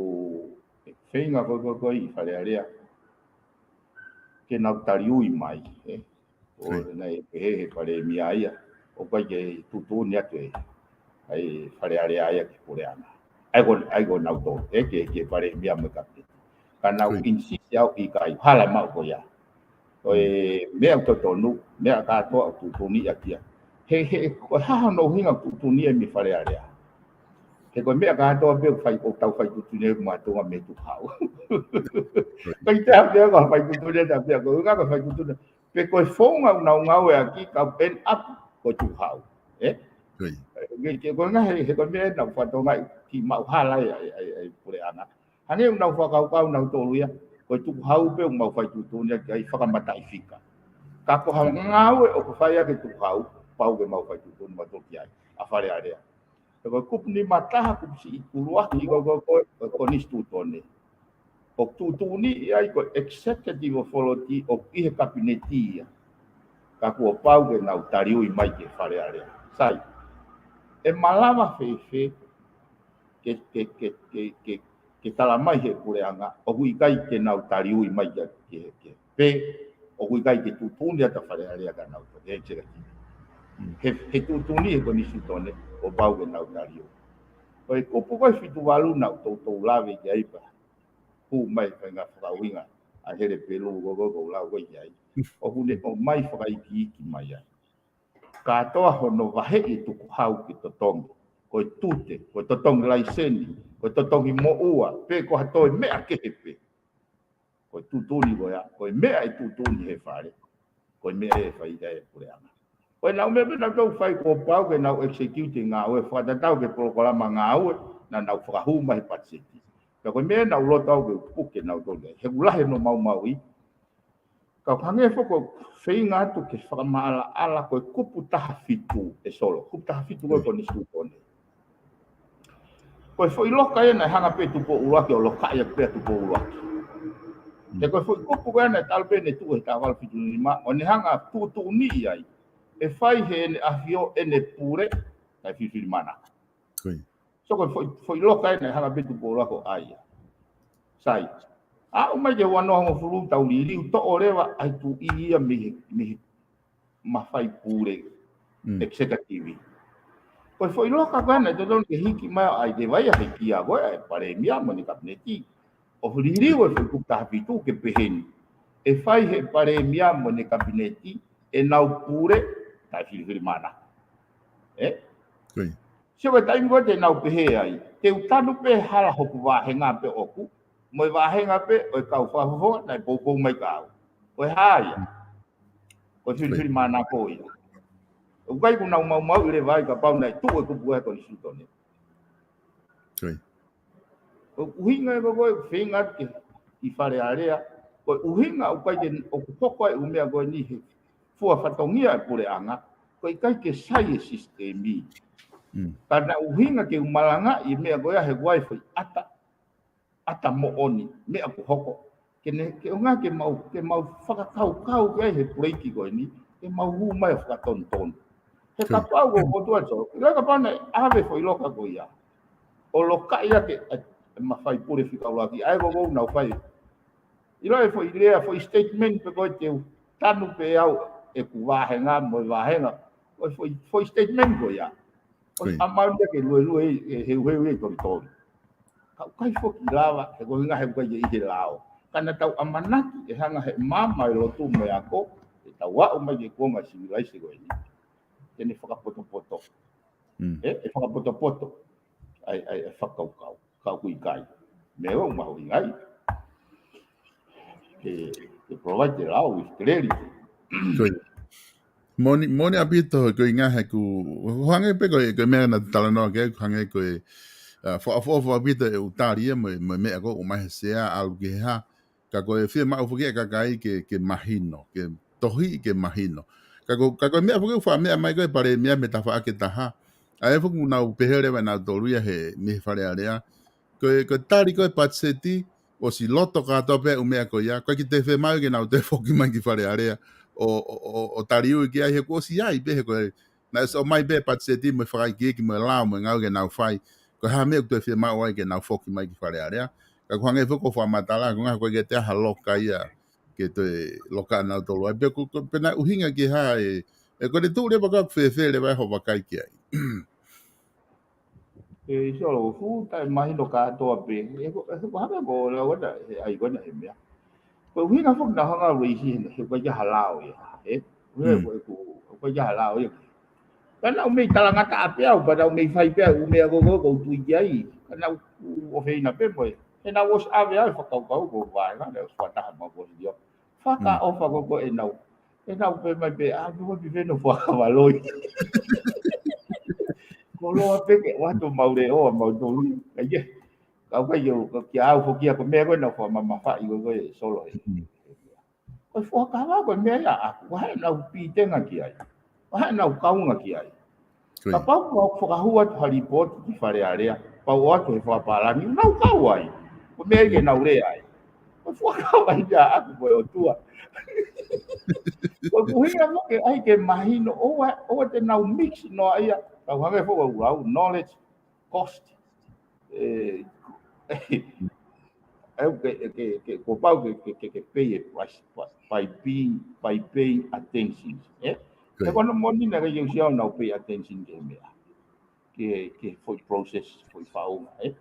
e feinga ko ē ʻi Fale Alea. Ke nau taliui mai, ē. ʻO, ko ia, naʻe pehē ʻe he palēmia ia, ʻoku ʻikai ke tuʻutuʻuni atu ʻe, ʻa e Fale Alea ia ki he puleʻanga. ʻA ia ko, ʻa ia ko nautolu, ē, ki he, ki he palēmia mo e Kapineti. Ka nau, ko ia, insist ʻe au ʻikai, hala maʻu ko ia. Ko e, mm, meʻa ʻoku totonu, meʻa kātoa ʻoku tuʻutuʻuni ʻaki ia. He, he, ko e hā hono ʻuhinga ʻoku tuʻutuʻuni ia mei Fale Alea. He ko e meʻa kātoa pē ʻoku fai, ʻoku tau fai tuʻutuʻuni ai mo e tuʻunga mei tuʻa hau. Ko ia. ʻIkai te ha meʻa ʻoku fai tuʻutuʻuni ai, ha meʻa ko e ʻuhinga ko e fai tuʻutuʻuni. Pe ko e founga ʻoku nau ngāueʻaki ka ʻoku end up ko e tuʻa hau. Ē? Ko ia. Ke, ke, ko e ʻuhinga he, he ko e meʻa naʻa ku fakatokangaʻi kiʻi maʻu hala ai, ai, ai, ai puleʻanga. Hangē ʻoku nau fakakaukau nautolu ia, ko e tukuhau pē ʻoku mau fai tuʻutuʻuni ʻaki ai fakamataʻi fika. Ka ko ha ngāue ʻoku fai ʻaki e tukuhau, pau ke mau fai tuʻutuʻuni mautolu ki ai, ʻa Fale Alea. He ko e kupu nima taha kupu siʻi ʻuluaki ko, ko, ko, ko e konisitūtone. ʻOku tuʻutuʻuni ai ko e executive authority ʻoku ʻi he Kapineti ia. Ka kuo pau ke nau taliui mai ki he Fale Alea. Sai, ʻe malava fēfē ke, ke, ke, ke, ke, ke tala mai he puleʻanga, ʻoku ʻikai ke nau taliui mai ki he, ki he, ki he, pe ʻoku ʻikai ke tuʻutuʻuni atu ʻa Fale Alea kia nautolu, he executive. Mm. He, he tuʻutuʻuni he konisitūtone, ʻo pau ke nau taliui. Ko e kupu ko e fitu valu naʻa ku toutou lave ki ai pea hū mai e faʻahinga fakaʻuhinga ʻa e hele Pelu ko ko ko lau ko ia. ʻOku ne ʻomai fakaikiiki mai ai. Kātoa hono vaheʻi e tukuhau ke totongi. Ko e tute, ko e totongi laiseni, ko e totongi moʻua, pe ko ha toe meʻa kehe pē. Ko e tuʻutuʻuni ko ia, ko e meʻa ʻe tuʻutuʻuni he fale. Ko e meʻa ʻe fai ʻe he puleʻanga. Ko e nau meʻa pē naʻa nau fai kuo pau ke nau execute ngāue fakatatau ki he polokalama ngāue naʻa nau fakahū mai he patiseti. Ka ko e meʻa naʻa ku loto au ke puke naʻa nau tō. He ʻoku lahi hono maumauʻi. Ka ʻoku hangē foki ʻoku feinga atu ke fakamaʻalaʻala ko e kupu taha fitu ʻe Solo. Kupu taha fitu ko e konisitūtone. Ko e foʻi loka ia naʻe hanga pē Tupou ʻUluaki ʻo lokaʻi ʻaki pē ʻa Tupou ʻUluaki. He ko e foʻi kupu ko ia naʻe talu pē ʻene tuʻu he taha valu fitu nima, ʻo ne hanga tuʻutuʻuni ai ʻe fai heʻene ʻafio ʻene pule, taʻefilifilimānako. So ko e foʻi, foʻi loka ia naʻe hanga pē Tupou ʻUluaki ʻo ʻai ia. Sai. Aʻu mai ki he ua noa hongofulu tau liliu toʻo leva ʻa e tuʻi ia mei he, mei he mafai pule executive. Ko e foʻi loka ko ia naʻe totonu ke hiki mai ʻa e leva ia he kia ko ē ʻa e palēmia mo ʻene kapineti. ʻO liliu e foʻi kupu taha fitu ke pehē ni. ʻE fai he palēmia mo ʻene kapineti ʻenau pule taʻefilifilimānako. ʻE? Sio ko e taimi ko ē te nau pehē ai, te u tanu pē hala hoku vāhenga pē ʻoku, mo e vāhenga pē ʻo e kau fakafofonga naʻe poupou mai kia au. Ko e hā ia? Ko e filifilimānako ia. ʻOku ʻikai ke nau maumauʻi leva ai kapau naʻe tuʻu e kupu ʻa e konisitūtone. Ko e ʻuhinga ē ko ē ʻoku feinga atu ki Fale Alea. Ko e ʻuhinga ʻoku ʻikai ke ʻoku hoko ai ʻū meʻa ko eni he fua fatongia e puleʻanga. Ko e ʻikai ke sai e sisitemi. Ka naʻe ʻuhinga ke u malangaʻi e meʻa ko ia he ʻoku ʻi ai e foʻi ʻata ʻata moʻoni, meʻa kuo hoko. Ke ne, ke ʻuhinga ke mau, ke mau fakakaukau ki ai he puleʻanga ko eni, ke mau hū mai ʻo fakatonutonu. He kapau ko ʻoku tuʻu atu, ʻi he kapau naʻe ʻave foʻi loka ko ia. ʻO lokaʻi ʻaki e, e mafai pule fika ʻuluaki, ʻa ē ko ē ʻoku nau fai. ʻIlo e foʻi lea, foʻi statement pē ko ē te u tanu pē au ʻeku vāhenga mo e vāhenga. Ko e foʻi, foʻi statement ko ia. ʻOsi ʻamau ia ke luelue, e, he, he, he, tolitoli. Ka ʻoku ʻikai foki lava, he ko e ʻuhinga he ʻoku ʻikai ke ʻi he lao. Ka naʻa tau ʻamanaki, ʻe hanga he maama e lotu mo e ako, ʻe tau aʻu mai ki he kuonga sivilaise ko eni. Te ne fakapotopoto. ʻE, ʻe fakapotopoto. ʻAi, ʻai, ʻai fakakaukau. Ka ʻoku ʻikai. Meʻa ʻoku mahuʻinga ai. Ke, ke provide the law with clarity. Ko ia. Moʻoni, moʻoni ʻaupito ko e ʻuhinga he ʻoku, ʻoku hangē pē ko e, ko e meʻa naʻa te talanoa ki ai, ʻoku hangē ko e, ʻa, fo-, fo-, fo-, ʻaupito e ʻū tali ia mo e, mo e meʻa ko ē ʻoku ʻomai he sea, ʻalu ki he hā. Ka ko e fiemaʻu foki e kakai ke, ke mahino, ke tohi ke mahino. Ka ko, ka ko e meʻa foki ʻoku faʻa meʻa mai ko e palēmia mei he tafaʻaki ʻe taha. ʻA ē foki ʻoku nau pehē leva ʻe nautolu ia he, mei he Fale Alea. Ko e, ko e tali ko e patiseti, ʻosi loto kātoa pē ʻū meʻa ko ia, ʻoku ʻikai ke toe fiemaʻu ke nau toe foki mai ki Fale Alea, ʻo, ʻo, ʻo, ʻo taliui ki ai he kuo ʻosi ʻi ai pē he ko e, naʻe ʻosi ʻomai pē patiseti mo e fakaikiiki mo e lao mo e ngāue ke nau fai, ko e hā e meʻa ʻoku toe fiemaʻu ai ke nau foki mai ki Fale Alea. Ka ʻoku hangē foki ko e fakamatala, ko e ʻuhinga ʻoku ʻikai ke toe ʻi ai ha loka ia, ke toe loka ʻa nautolu ai, pe ko, ko, pe naʻe ʻuhinga ki he hā e, e ko e tuʻu leva ka fēfē leva e hoʻo vakai ki ai. ʻE, Solo, fuʻu taʻemahino kātoa pē. ʻE, ko, ʻe, ko hanga ko lau ʻana, he ʻai ko ʻana he meʻa. Ko e ʻuhinga foki naʻa hanga ʻo raise he, he ʻoku ʻikai ha lao ia, ʻe? ʻOku ʻikai, ʻoku ʻikai ha lao ia. Ka naʻa ku mei talangataʻa pē au, pea naʻa ku mei fai pē au ʻū meʻa ko ē ʻoku ou tui ki ai. Ka naʻa ku ʻofeina pē mo e. He naʻa ku ʻosi ʻave au e fakakaukau ko e vaʻinga, naʻa ku ʻosi fakataha mo e position. Fakaʻofa ko ē ʻenau. ʻEnau pē mai pē, ʻa, pē mai pē feno fakavaloi. Koloa pē ke ʻoatu mau leʻo, mau tolu. Ka ia, kau kai ia, ka kia au foki ia ko e meʻa ko ē naʻa ku fakamamafaʻi ko ē ko ē Solo he. Ko e fuakava ko e meʻa ia ʻaku, ʻoku ʻi ai ʻenau pitenga ki ai. ʻOku ʻi ai ʻenau kaunga ki ai. Kapau ko e fakahū atu ha lipooti ki Fale Alea, pau ʻoatu he fakapālangi, nau kau ai. Ko e meʻa ia ke nau lea ai. Ko e fuakava ia ʻaku ko e ʻOtua. Ko e ʻuhinga mo ke ʻai ke mahino, ʻoua, ʻoua te nau mix noa ia, kau hangē foki ʻoku lau, knowledge, cost. ʻE, ʻe, ke, ke, ke, kuo pau ke, ke, ke, ke pay e price, by, by paying, by paying attention, ʻe? Ko ia. He ko hono moʻoni naʻe ʻikai ke u sio au naʻa nau pay attention ki he meʻa. Ki he, ki he foʻi process, foʻi faʻunga, ʻe?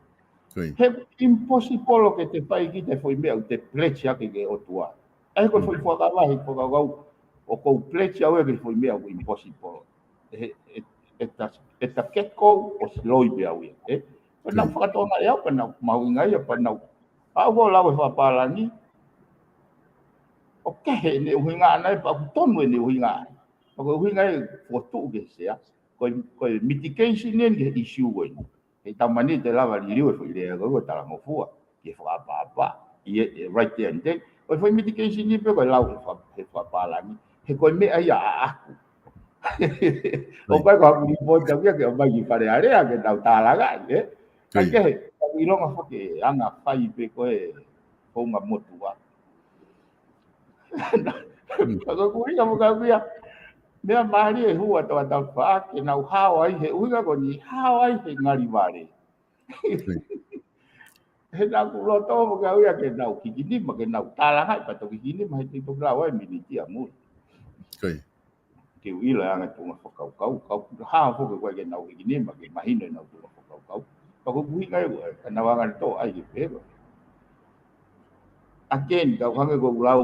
He impossible ke te fai kita e foʻi meʻa ʻoku te pledge ake ki he ʻOtua. ʻA ia ko e foʻi fuakava he fakakaukau ʻoku ou pledge au ia ki he foʻi meʻa ʻoku impossible. ʻE, ʻe, ʻe ta, ʻe ta keko ʻo siloi pē au ia. ʻE, pea naʻa ku fakatokangaʻi au, pea naʻa ku mahuʻingaʻia, pea naʻa ku, ʻa ʻoku lau e fakapālangi, ʻoku kehe ʻene ʻuhinga ʻana ia, pea ʻoku tonu ʻene ʻuhinga. Pea ko e ʻuhinga ia ʻoku ou tuʻu ki he sea. Ko e, ko e mitigation eni ki he issue ko eni. He tau mani te lava liliu e foʻi lea ko e talangofua. Ki he fakaʻapaʻapa. ʻI he, ʻe right there and then. Ko e foʻi mitigation ni pē ko e lau he fa-, he fakapālangi. He ko e meʻa ia ʻaʻaku. ʻOku ʻikai ko haʻaku lipoti au ia ke ʻomai ki Fale Alea ke tau tālangaʻi, ē? Kae kehe, ʻoku ʻilonga foki e anga fai pē ko e founga motuʻa. Ka ko e ʻuhinga mo ka ʻuhinga. Meʻa mālie e hū ʻa Tongatapu Fā, ke nau hao ai he ʻuhinga ko eni, hao ai he ngali vale. He naʻa ku loto mo ka ʻuhinga ke nau kikinima, ke nau tālangaʻi pea toki kikinima, he te toki lau ai miniti ʻa mui. Ke u ʻilo e anga e tuʻunga fakakaukau, ka u hao foki ko e ke nau kikinima, ke mahino ʻenau tuʻunga fakakaukau. Ka ko e ʻuhinga ia, ka nau anga ni tō ai ke pehē. Again, ka u hangē ko e lau,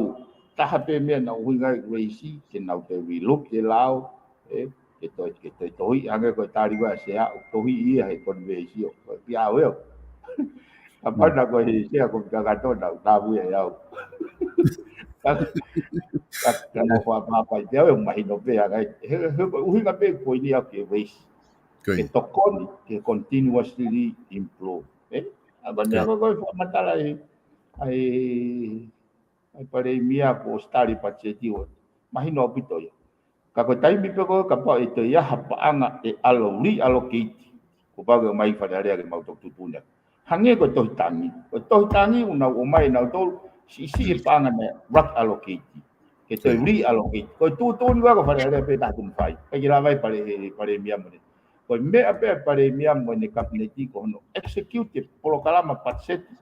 taha pē meʻa naʻa ku ʻuhinga ai Gracie, ke nau te relook e lao, ē, ke toe, ke toe tohi, hangē ko e tali ko ē ʻa Sea, ʻoku tohi ia he konvenisio, ko e pia au eo. Kapau naʻe ko e Sea ko e kakato naʻa ku tāpui ai au. Ka, ka, ka ko e fakapāpā ʻi te au ʻe mahino pē anga ai. He, he ko e ʻuhinga pē ko eni au ke Gracie. Ke tokoni, ke continuously improve. Ē? ʻA ko e meʻa ko e fakamatala ai, ai, ai Palēmia ko e study patiseti ʻo mahino ʻaupito ia. Ka ko e taimi pē ko ē kapau ʻe toe ʻi ai ha paʻanga ʻe ʻalu reallocate, kuo pau ke ʻomai Fale Alea ke mau toki tutuʻu ʻaki. Hangē ko e tohi tangi. Ko e tohi tangi ʻoku nau ʻomai ʻe nautolu, siʻisiʻi e paʻanga naʻe reallocate. Ke toe reallocate. Ko e tuʻutuʻuni ko ē ko Fale Alea pē taha tuʻu mafai. ʻIkai ke lava ai Pale, Palēmia mo ʻene. Ko e meʻa pē ʻa Palēmia mo ʻene kapineti ko hono execute e polokalama patiseti.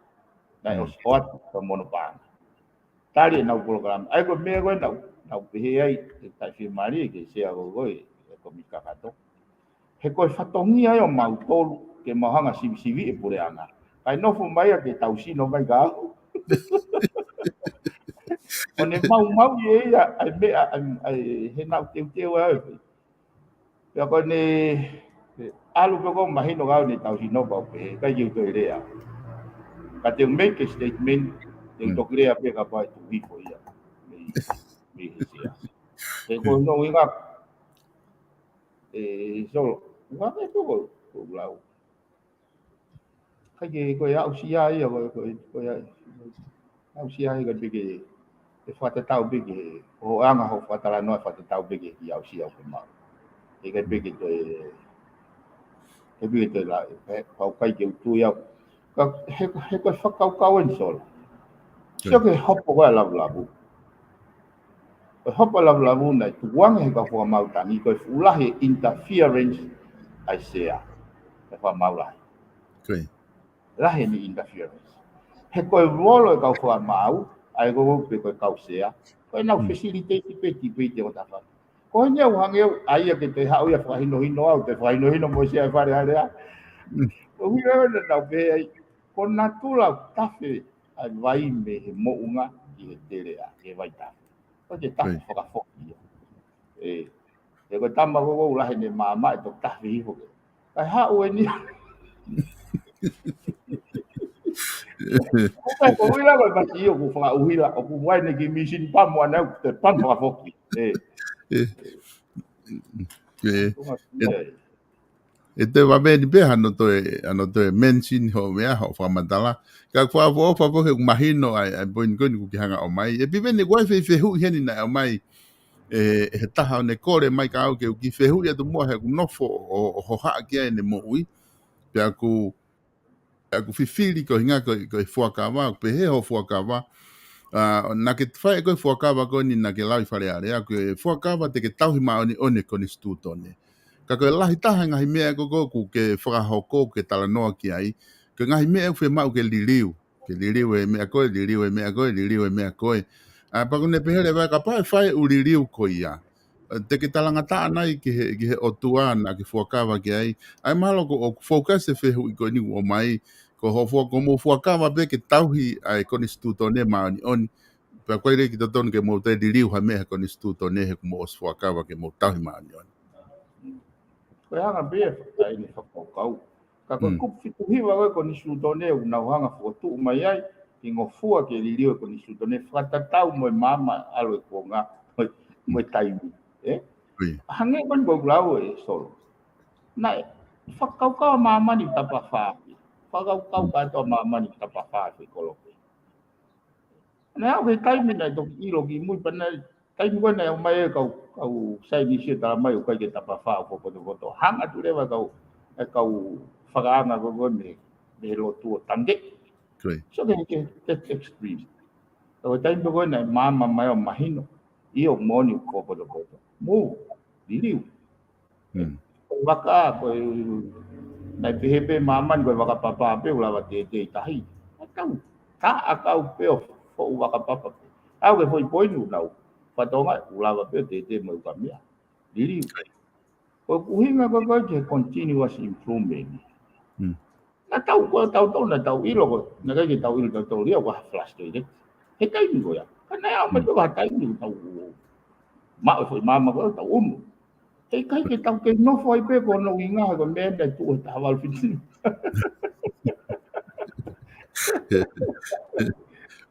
Naʻe ʻosi ʻoatu ka mo hono paʻanga. Tali ʻenau polokalama. ʻA ia ko e meʻa ko ē naʻa ku, naʻa ku pehē ai, ʻe taʻefiemālie ke Sea ko ē, ʻe ko mi kakato. He ko e fatongia ia ʻo mautolu, ke mau hanga sivisiviʻi e puleʻanga. Kae nofo mai ia ke tau sino mai ka au. ʻO ne maumauʻi ʻe ia, ʻa e meʻa, ʻa e, ʻa e, he naʻa ku teuteu ai. Pea ko ʻene, ʻalu pē ko ē mahino ka au ne tau sino pau pē, ʻikai ke u toe lea. Ka te u make a statement, te u toki lea pē kapau ʻe tuʻu hifo ia. Mei, mei he Sea. He ko hono ʻuhinga, ē, Solo, ʻuhinga pē ko, ko lau. ʻIkai ke, ko e aʻusia ia, ko, ko, ko e aʻusia ia ʻikai pē ke, ʻe fakatatau pē ke, ʻo anga hoʻo fakatalanoa ʻe fakatatau pē ke, ke aʻusia ʻo ke mau. ʻIkai pē ke toe, ʻikai pē ke toe la, ē, pau ʻikai ke u tui au. Ka, he, he ko e fakakaukau eni Solo. Sio ki he hopo ko ē ʻa Lavulavu. Ko e hopo ʻa Lavulavu naʻe tukuange he kau fakamaau tangi ko e fuʻu lahi e interference ʻa e Sea. Kau fakamaau lahi. Lahi ʻene interference. He ko e role ʻo e kau fakamaau, ʻa ia ko ē pē ko e kau Sea. Ko ʻenau facilitate pē debate ʻo tafa. Ko eni au hangē au, ʻa ia ke te haʻu ia fakahinohino au, te fakahinohino mo Sea ʻi Fale Alea. Ko e ʻuhinga ia naʻa nau pehē ai, ko natula ʻoku tafe ʻa e vai mei he moʻunga ki he teleʻa, ki he vaitafe. Ko e tafe fakafoki ia. Ē, ē ko e tama ko ē ʻoku lahi ʻene maama ʻe toki tafe hifo ke. Kae haʻu eni. ʻOku ʻikai ko e ʻuhila ko e pasi ʻoku fakaʻuhila, ʻoku ʻi ai ʻene kiʻi mīsini pamu ʻana ʻoku te pamu fakafoki. Ē. ʻE, ʻe te vaveni pē hano toe, hano toe mention hoʻo meʻa, hoʻo fakamatala. Ka ʻoku fakaʻofoʻofa foki ʻoku mahino ʻa e, ʻa e point ko eni ʻoku ke hanga ʻo ʻomai. ʻE Piveni, ʻoku ʻi ai e foʻi fehuʻi heni naʻe ʻomai ʻe, ʻe he taha ʻo ne kole mai ka au ke u kiʻi fehuʻi atu muʻa he ʻoku nofo ʻo, ʻo hohaʻa ki ai ʻene moʻui. Pea ʻoku ʻoku fifili ko e ʻuhinga ko e, ko e fuakava, ʻoku pehē hoʻo fuakava. ʻA, naʻa ke fai ko e fuakava ko eni naʻa ke lau ʻi Fale Alea, ko e fuakava te ke tauhi māʻoniʻoni e konisitūtone. Ka ko e lahi taha e ngaahi meʻa ko ē ʻoku ke fakahoko, ke talanoa ki ai, ko e ngaahi meʻa ʻoku fiemaʻu ke liliu. Ke liliu e meʻa ko ē, liliu e meʻa ko ē, liliu e meʻa ko ē. ʻA, pea ʻoku ne pehē leva kapau ʻe fai e ʻū liliu ko ia. Te ke talangataʻa nai ki he, ki he ʻOtua naʻa ke fuakava ki ai. ʻA ia mahalo ko ʻoku focus e fehuʻi ko eni ʻoku ʻomai, Ko hoʻo fua-, ko hoʻomou fuakava pē ke tauhi ʻa e konisitūtone māʻoniʻoni, pea ʻoku ʻikai leva ke totonu ke mou toe liliu ha meʻa he konisitūtone he kuo mou ʻosi fuakava ke mou tauhi māʻoniʻoni. Ko e anga pē ia ʻa ʻene fakakaukau. Ka ko e kupu fitu hiva ko e konisitūtone ʻoku nau hanga fokotuʻu mai ai, ke ngofua ke liliu e konisitūtone fakatatau mo e maama ʻalu e kuonga, mo e, mo e taimi. ʻE? Hangē ko eni ko ʻeku lau ē Solo. Naʻe fakakaukau ʻa māmani tapafā. Fakakaukau kātoa ʻa māmani tapafā he kolope. Naʻe aʻu he taimi naʻe toki ʻilo ki mui pea naʻe taimi ko ē naʻe ʻomai e kau, kau saienisi ʻo tala mai ʻoku ʻikai ke tapafā ʻo fuapotopoto. Hanga atu leva kau, e kau fakaanga ko ē mei, mei he lotu ʻo tange. So ke, ke, ke extreme. Ka ko e taimi ko ē naʻe maama mai ʻo mahino. ʻIo moʻoni ʻoku fuapotopoto. Mou, liliu. Ko e vaka, ko e, naʻe pehē pē māmani ko e vaka papa pē ʻoku lava tētē ʻi tahi. ʻA tau, tā ʻakau pē ʻo foʻu vaka papa pē. ʻAu ke foʻi poini ʻoku nau. Fatonga ʻoku lava pē ʻo tētē mo e ukamea. Liliu. Ko e ʻuhinga ko ē ko e continuous improvement. Naʻa tau, ko e tau tau, naʻa tau ʻilo ko, naʻe ʻikai ke tau ʻilo tau tau lia, ʻoku ʻa frustrated. He taimi ko ia. Ka naʻe aʻu mai pē ha taimi ʻoku tau maʻu e foʻi maama ko ē tau ʻunu. He ʻikai ke tau kei nofo ai pē ko hono ʻuhinga he ko e meʻa naʻe tuʻu he taha valu fitu.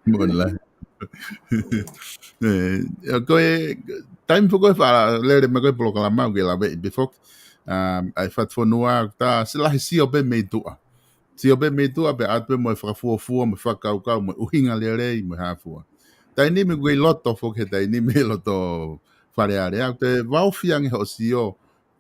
Moʻoni lahi. ʻE, ʻa ko e, taimi foki ko ē faʻa lele mai ko e polokalama ʻoku ke laveʻi pē foki. Um, ʻa e fatu fonua, ta si lahi sio pē mei tuʻa. Sio pē mei tuʻa pē ʻatu pē mo e fakafuofua, mo e fakakaukau, mo e ʻuhinga lelei, mo e hā fua. Taimi ʻoku ke ʻi loto foki he taimi ʻi loto Fale Alea, ʻoku te vaofi ange hoʻo sio,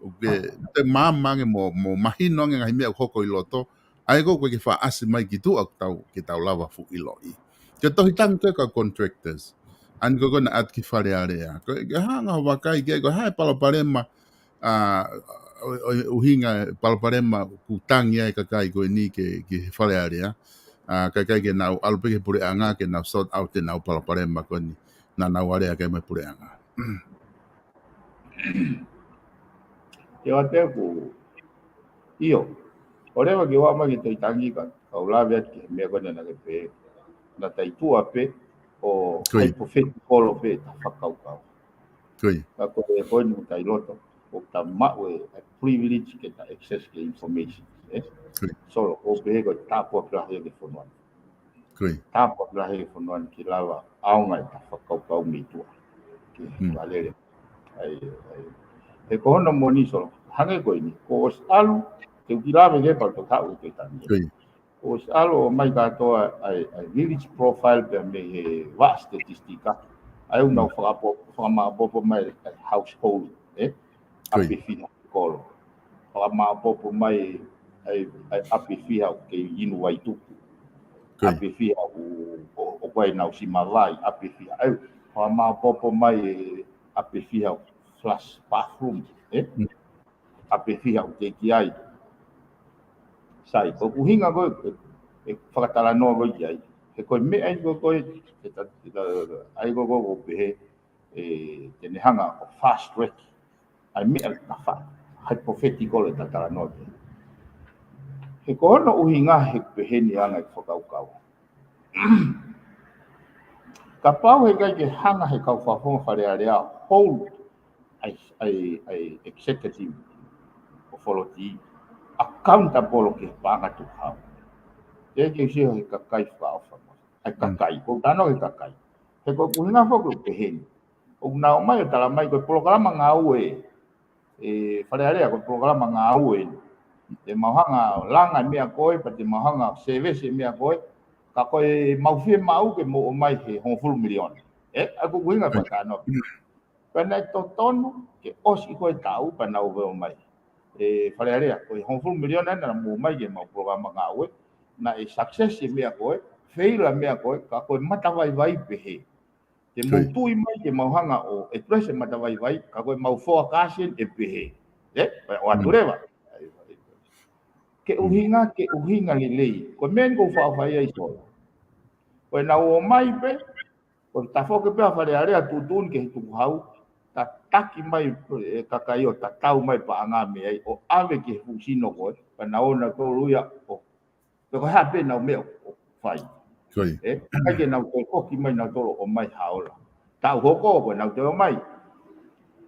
ʻoku ke, te maama ange mo, mo mahino ange ngaahi meʻa ʻoku hoko ʻi loto, ʻa ia ko ē ʻoku ke faʻa ʻasi mai ki tuʻa ʻoku tau, ke tau lava fuʻu ʻiloʻi. Ke tohi tangi ko ē kau contractors. ʻA eni ko ē naʻe ʻatu ki Fale Alea. Ko e, ke hanga ʻo vakai ki ai, ko e hā e palopalema, ʻa, ʻo, ʻo, ʻuhinga e palopalema ʻoku tangi ai e kakai ko eni ke, ki Fale Alea. ʻA, kae ʻikai ke nau ʻalu pē ki he puleʻanga, ke nau sort out ʻenau palopalema ko eni. Naʻa nau alea ki ai mo e puleʻanga. Ke ʻoatu ʻeku, ʻio. ʻOleva ke ʻoua mai ke tohi tangi ka, kau lave atu ki he meʻa ko ena naʻa ke pehē. Naʻa ta ʻi tuʻa pē, ʻo hypothetical pē ta fakakaukau. Ka ko e ko eni ʻoku ta ʻi loto, ʻoku ta maʻu e privilege ke ta access ki he information, ʻe? Solo, ʻoku pehē ko e tāpuaki lahi ki he fonua ni. Tāpuaki lahi ki he fonua ni ke lava ʻaonga ʻeta fakakaukau mei tuʻa. Ke fakalele. ʻAi, ʻai. He ko hono moʻoni Solo, hangē ko eni, kuo ʻosi ʻalu, te u kiʻi lave ke pau to kau ke tani. Kuo ʻosi ʻalu ʻo ʻomai kātoa ʻa e, ʻa e village profile pea mei he vaʻa statistika. ʻA ia ʻoku nau fakapo-, fakamāʻopoʻopo mai ʻa e household, ʻe? ʻApe fiha kolo. Fakamāʻopoʻopo mai ʻa e, ʻa e ʻape fiha ʻoku kei inu vai tupu. ʻApe fiha ʻoku, ʻo, ʻoku ʻi ai ʻenau sima vai, ʻape fiha. ʻA ia, fakamāʻopoʻopo mai e ʻape fiha ʻoku flush bathroom, ʻe? ʻApe fiha ʻoku teʻeki ai. Sai, ko e ʻuhinga ko ē, ʻe, ʻe fakatalanoa ko ē ki ai. He ko e meʻa ʻeni ko ē, ʻe ta, ʻe ta, ʻa ia ko ē ʻoku pehē, ʻe, te ne hanga ʻo fast track. ʻA e meʻa ka fa, hypothetical ʻe ta talanoa ki ai. He ko hono ʻuhinga he pehē ni ʻa e ngaahi fakakaukau. Kapau he ʻikai ke hanga he kau fakafofonga Fale Alea ʻo hold ʻa e, ʻa e, ʻa e executive authority accountable ki he paʻanga tukuhau. Teʻeki ke ʻusi he kakai fakaʻofa mo. ʻA e kakai, ko e tano he kakai. He ko e ʻuhinga foki ʻoku pehē ni. ʻOku nau ō mai ʻo tala mai ko e polokalama ngāue ʻe Fale Alea ko e polokalama ngāue ʻeni. Te mau hanga ʻo langa e meʻa ko ē, pea te mau hanga ʻo service e meʻa ko ē, ka ko e mau fiemaʻu ke mou ō mai he hongofulu miliona. ʻE, ʻa ia ko e ʻuhinga e fakatalanoa. Pea naʻe totonu ke ʻosi ko e taʻu pea nau ō mai. ʻE Fale Alea, ko e hongofulu miliona naʻa mou ō mai ke mau polokalama ngāue, naʻe success e meʻa ko ē, fail e meʻa ko ē, ka ko e matavaivai pehē. Te mou tui mai ke mau hanga ʻo address e matavaivai, ka ko e mau forecast ʻe pehē. ʻE, pea ʻoatu leva. Ke ʻuhinga, ke ʻuhinga lelei. Ko e meʻa ʻeni ʻoku ou faʻa fai ai Solo. Ko ʻenau ō mai pē, ko e tafoki pē ʻa Fale Alea tuʻutuʻuni ki he tukuhau, tataki mai e kakai ʻo tatau mai paʻanga mei ai, ʻo ʻave ki he fuʻu sino ko ē, pea nau ō nautolu ia ʻo Pe ko e hā pē ʻenau meʻa ʻoku fai. Ko ia. ʻE, ʻikai ke nau toe foki mai nautolu ʻo ʻomai ha ola. Taʻu hoko ko ē nau toe ō mai.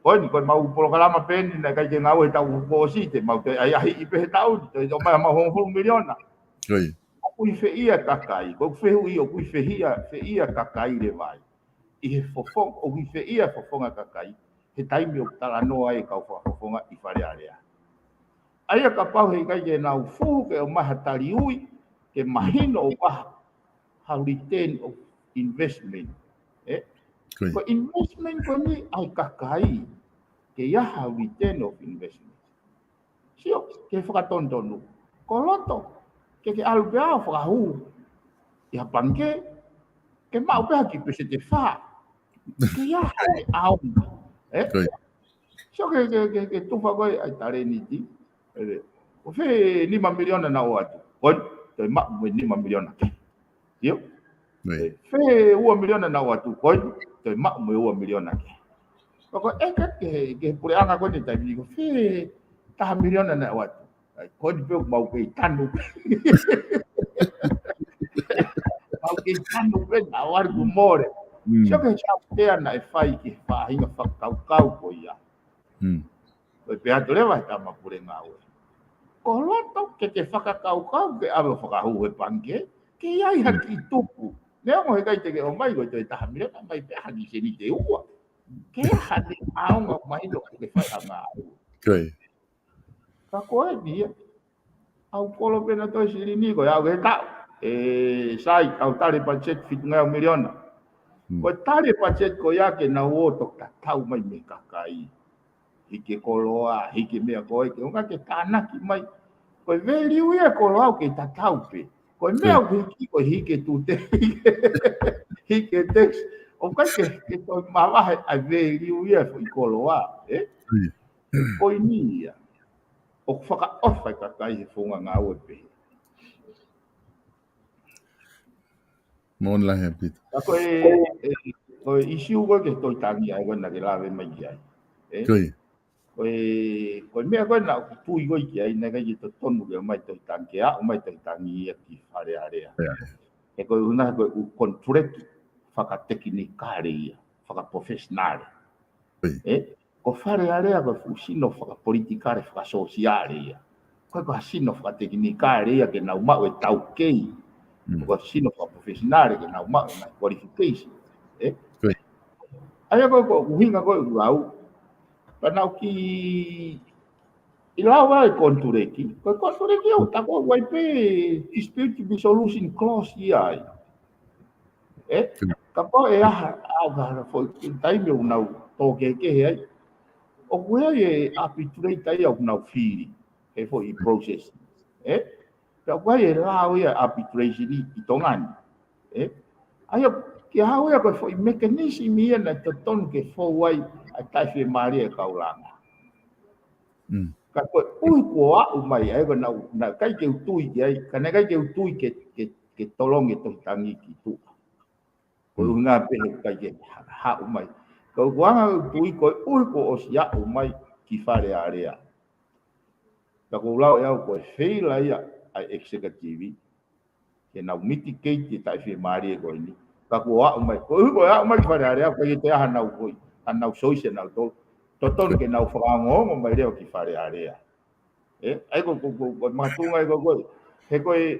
Ko eni, ko ʻemau polokalama pē eni naʻe ʻikai ke ngāue he taʻu kuo ʻosi, te mau toe ʻahiʻahiʻi pē he taʻu ni, toe ō mai ʻemau hongofulu miliona. Ko ia. ʻOku ʻi fē ia e kakai, ko e fehuʻi, ʻoku ʻi fē ia, fē ia e kakai leva ai. ʻI he fofonga, ʻoku ʻi fē ia e fofonga e kakai, he taimi ʻoku talanoa ai e kau fakafofonga ʻi Fale Alea. ʻA ia kapau he ʻikai ke nau fuhu ke ʻomai ha tali ui, ke mahino ʻoku ʻi ai ha return of investment. ʻE? Ko ia. Ko e investment ko eni ʻa e kakai, ke ʻi ai ha return of investment. Sio, ke fakatonutonu. Koloto, ke ke ʻalu pē ʻo fakahū ʻi ha pangikē, ke maʻu pē ha kiʻi peseti ʻe fā. Ke ʻi ai ha ʻaonga. ʻE? Ko ia. Sio ke, ke, ke, ke tufa ko ē ʻa e talēniti. ʻE, ko fē nima miliona naʻe ʻoatu. Ko ē, toe maʻu mo e nima miliona kehe. Sio? Ko ia. ʻE, fē ua miliona naʻe ʻoatu. Ko ē, toe maʻu mo e ua miliona kehe. Ka ko e ʻeke ke, ke puleʻanga ko eni taimi ni ko fē taha miliona naʻe ʻoatu. ʻAi, ko eni pē ʻoku mau kei tanu. Mau kei tanu pē naʻa ʻoatu kuo mole. Mm. Sio ki he tautea naʻe fai ki he faʻahinga fakakaukau ko ia. Mm. Ko e pehē atu leva he tama pule ngāue. Koloto ke ke fakakaukau ke ʻave ʻo fakahū he pangikē, ke ʻi ai ha kiʻi tuku. Neongo he ʻikai te ke ō mai ko e toe taha miliona, mai pē ha kiʻi seniti ʻe ua. Ke ʻi ai ha kiʻi ʻaonga mai ʻo ke fai ha ngāue. Ko ia. Ka ko eni ia. ʻOku ou kolo pē naʻa toe silini ko ia ʻoku ke taʻu. ʻE, sai, ʻoku tali e patiseti fitu ngeau miliona. Mm. Ko e tali e patiseti ko ia ke nau ō ʻo toki tatau mai mei he kakai. Hiki e koloa, hiki e meʻa ko ē, ke ʻuhinga ke tānaki mai. Ko e value ia e koloa ʻoku kei tatau pē. Ko e meʻa ʻoku hiki, ko e hiki e tute, hiki e tax. ʻOku ʻikai ke, ke toe mavahe ʻa e value ia e foʻi koloa, ʻe? Mm. Ko eni ia. ʻOku fakaʻofa e kakai he founga ngāue pehē. Moʻoni lahi ʻaupito. Ka ko e, e, ko e ʻīsiu ko ē ki he tohi tangi ʻa ē ko ē naʻa ke lave mai ki ai. ʻE? Ko ia. Ko e, ko e meʻa ko ē naʻa ku tui ko ē ki ai, naʻe ʻikai ke totonu ke ʻomai tohi tangi, ke aʻu mai tohi tangi ia ki Fale Alea. Ia. He ko e ʻuhinga ko e ʻū konituleki fakatekinikale ia, fakaprofesinale. Ko ia. ʻE? Ko Fale Alea ko e fuʻu sino fakapolitikale, fakasōsiale ia. Ko e, ko ha sino fakatekinikale ia ke nau maʻu e taukei. Mm. Ko ha sino fakaprofesinale ke nau maʻu e ngaahi qualification. ʻE? Ko ia. ʻA ia ko e, ko e ʻuhinga ko ē ʻoku lau. Pea naʻa ku kiʻi lau ʻa e konituleki. Ko e konituleki ʻoku taku ʻoku ʻi ai pē dispute resolution clause ia ai. ʻE? Kapau ʻe ʻi ai ha, ha, ha foʻi taimi ʻoku nau tō kehekehe ai. ʻOku ʻi ai e arbitrator ia ʻoku nau fili he foʻi process. ʻE? Pea ʻoku ʻi ai e lao ia arbitration ʻi, ʻi Tonga ni. ʻE? ʻA ia, ke hau ia ko e foʻi mechanism ia naʻe totonu ke fou ai ʻa e taʻefiemālie e kau langa. Mm. Ka ko e ʻuhi kuo aʻu mai, ʻa ia ko e naʻa, naʻe ʻikai ke u tui ki ai, ka naʻe ʻikai ke u tui ke, ke, ke tolongi e tohi tangi ki tuʻa. Ko e ʻuhinga pē he ʻikai ke ha-, haʻu mai. Ka ʻoku ou anga ʻeku tui ko e ʻuhi kuo ʻosi aʻu mai ki Fale Alea. Ka ʻoku ou lau ʻe au ko e feila ia ʻa e executive ke nau mitigate e taʻefiemālie ko eni. Ka kuo aʻu mai, ko e ʻuhi kuo aʻu mai ki Fale Alea, ʻoku ʻikai ke toe ʻi ai hanau ko ē, hanau soisi ʻanautolu. Totonu ke nau fakaongoongo mai leva ki Fale Alea. ʻE, ʻa ia ko, ko, ko, ko e makatuʻunga ia ko ē. He ko e,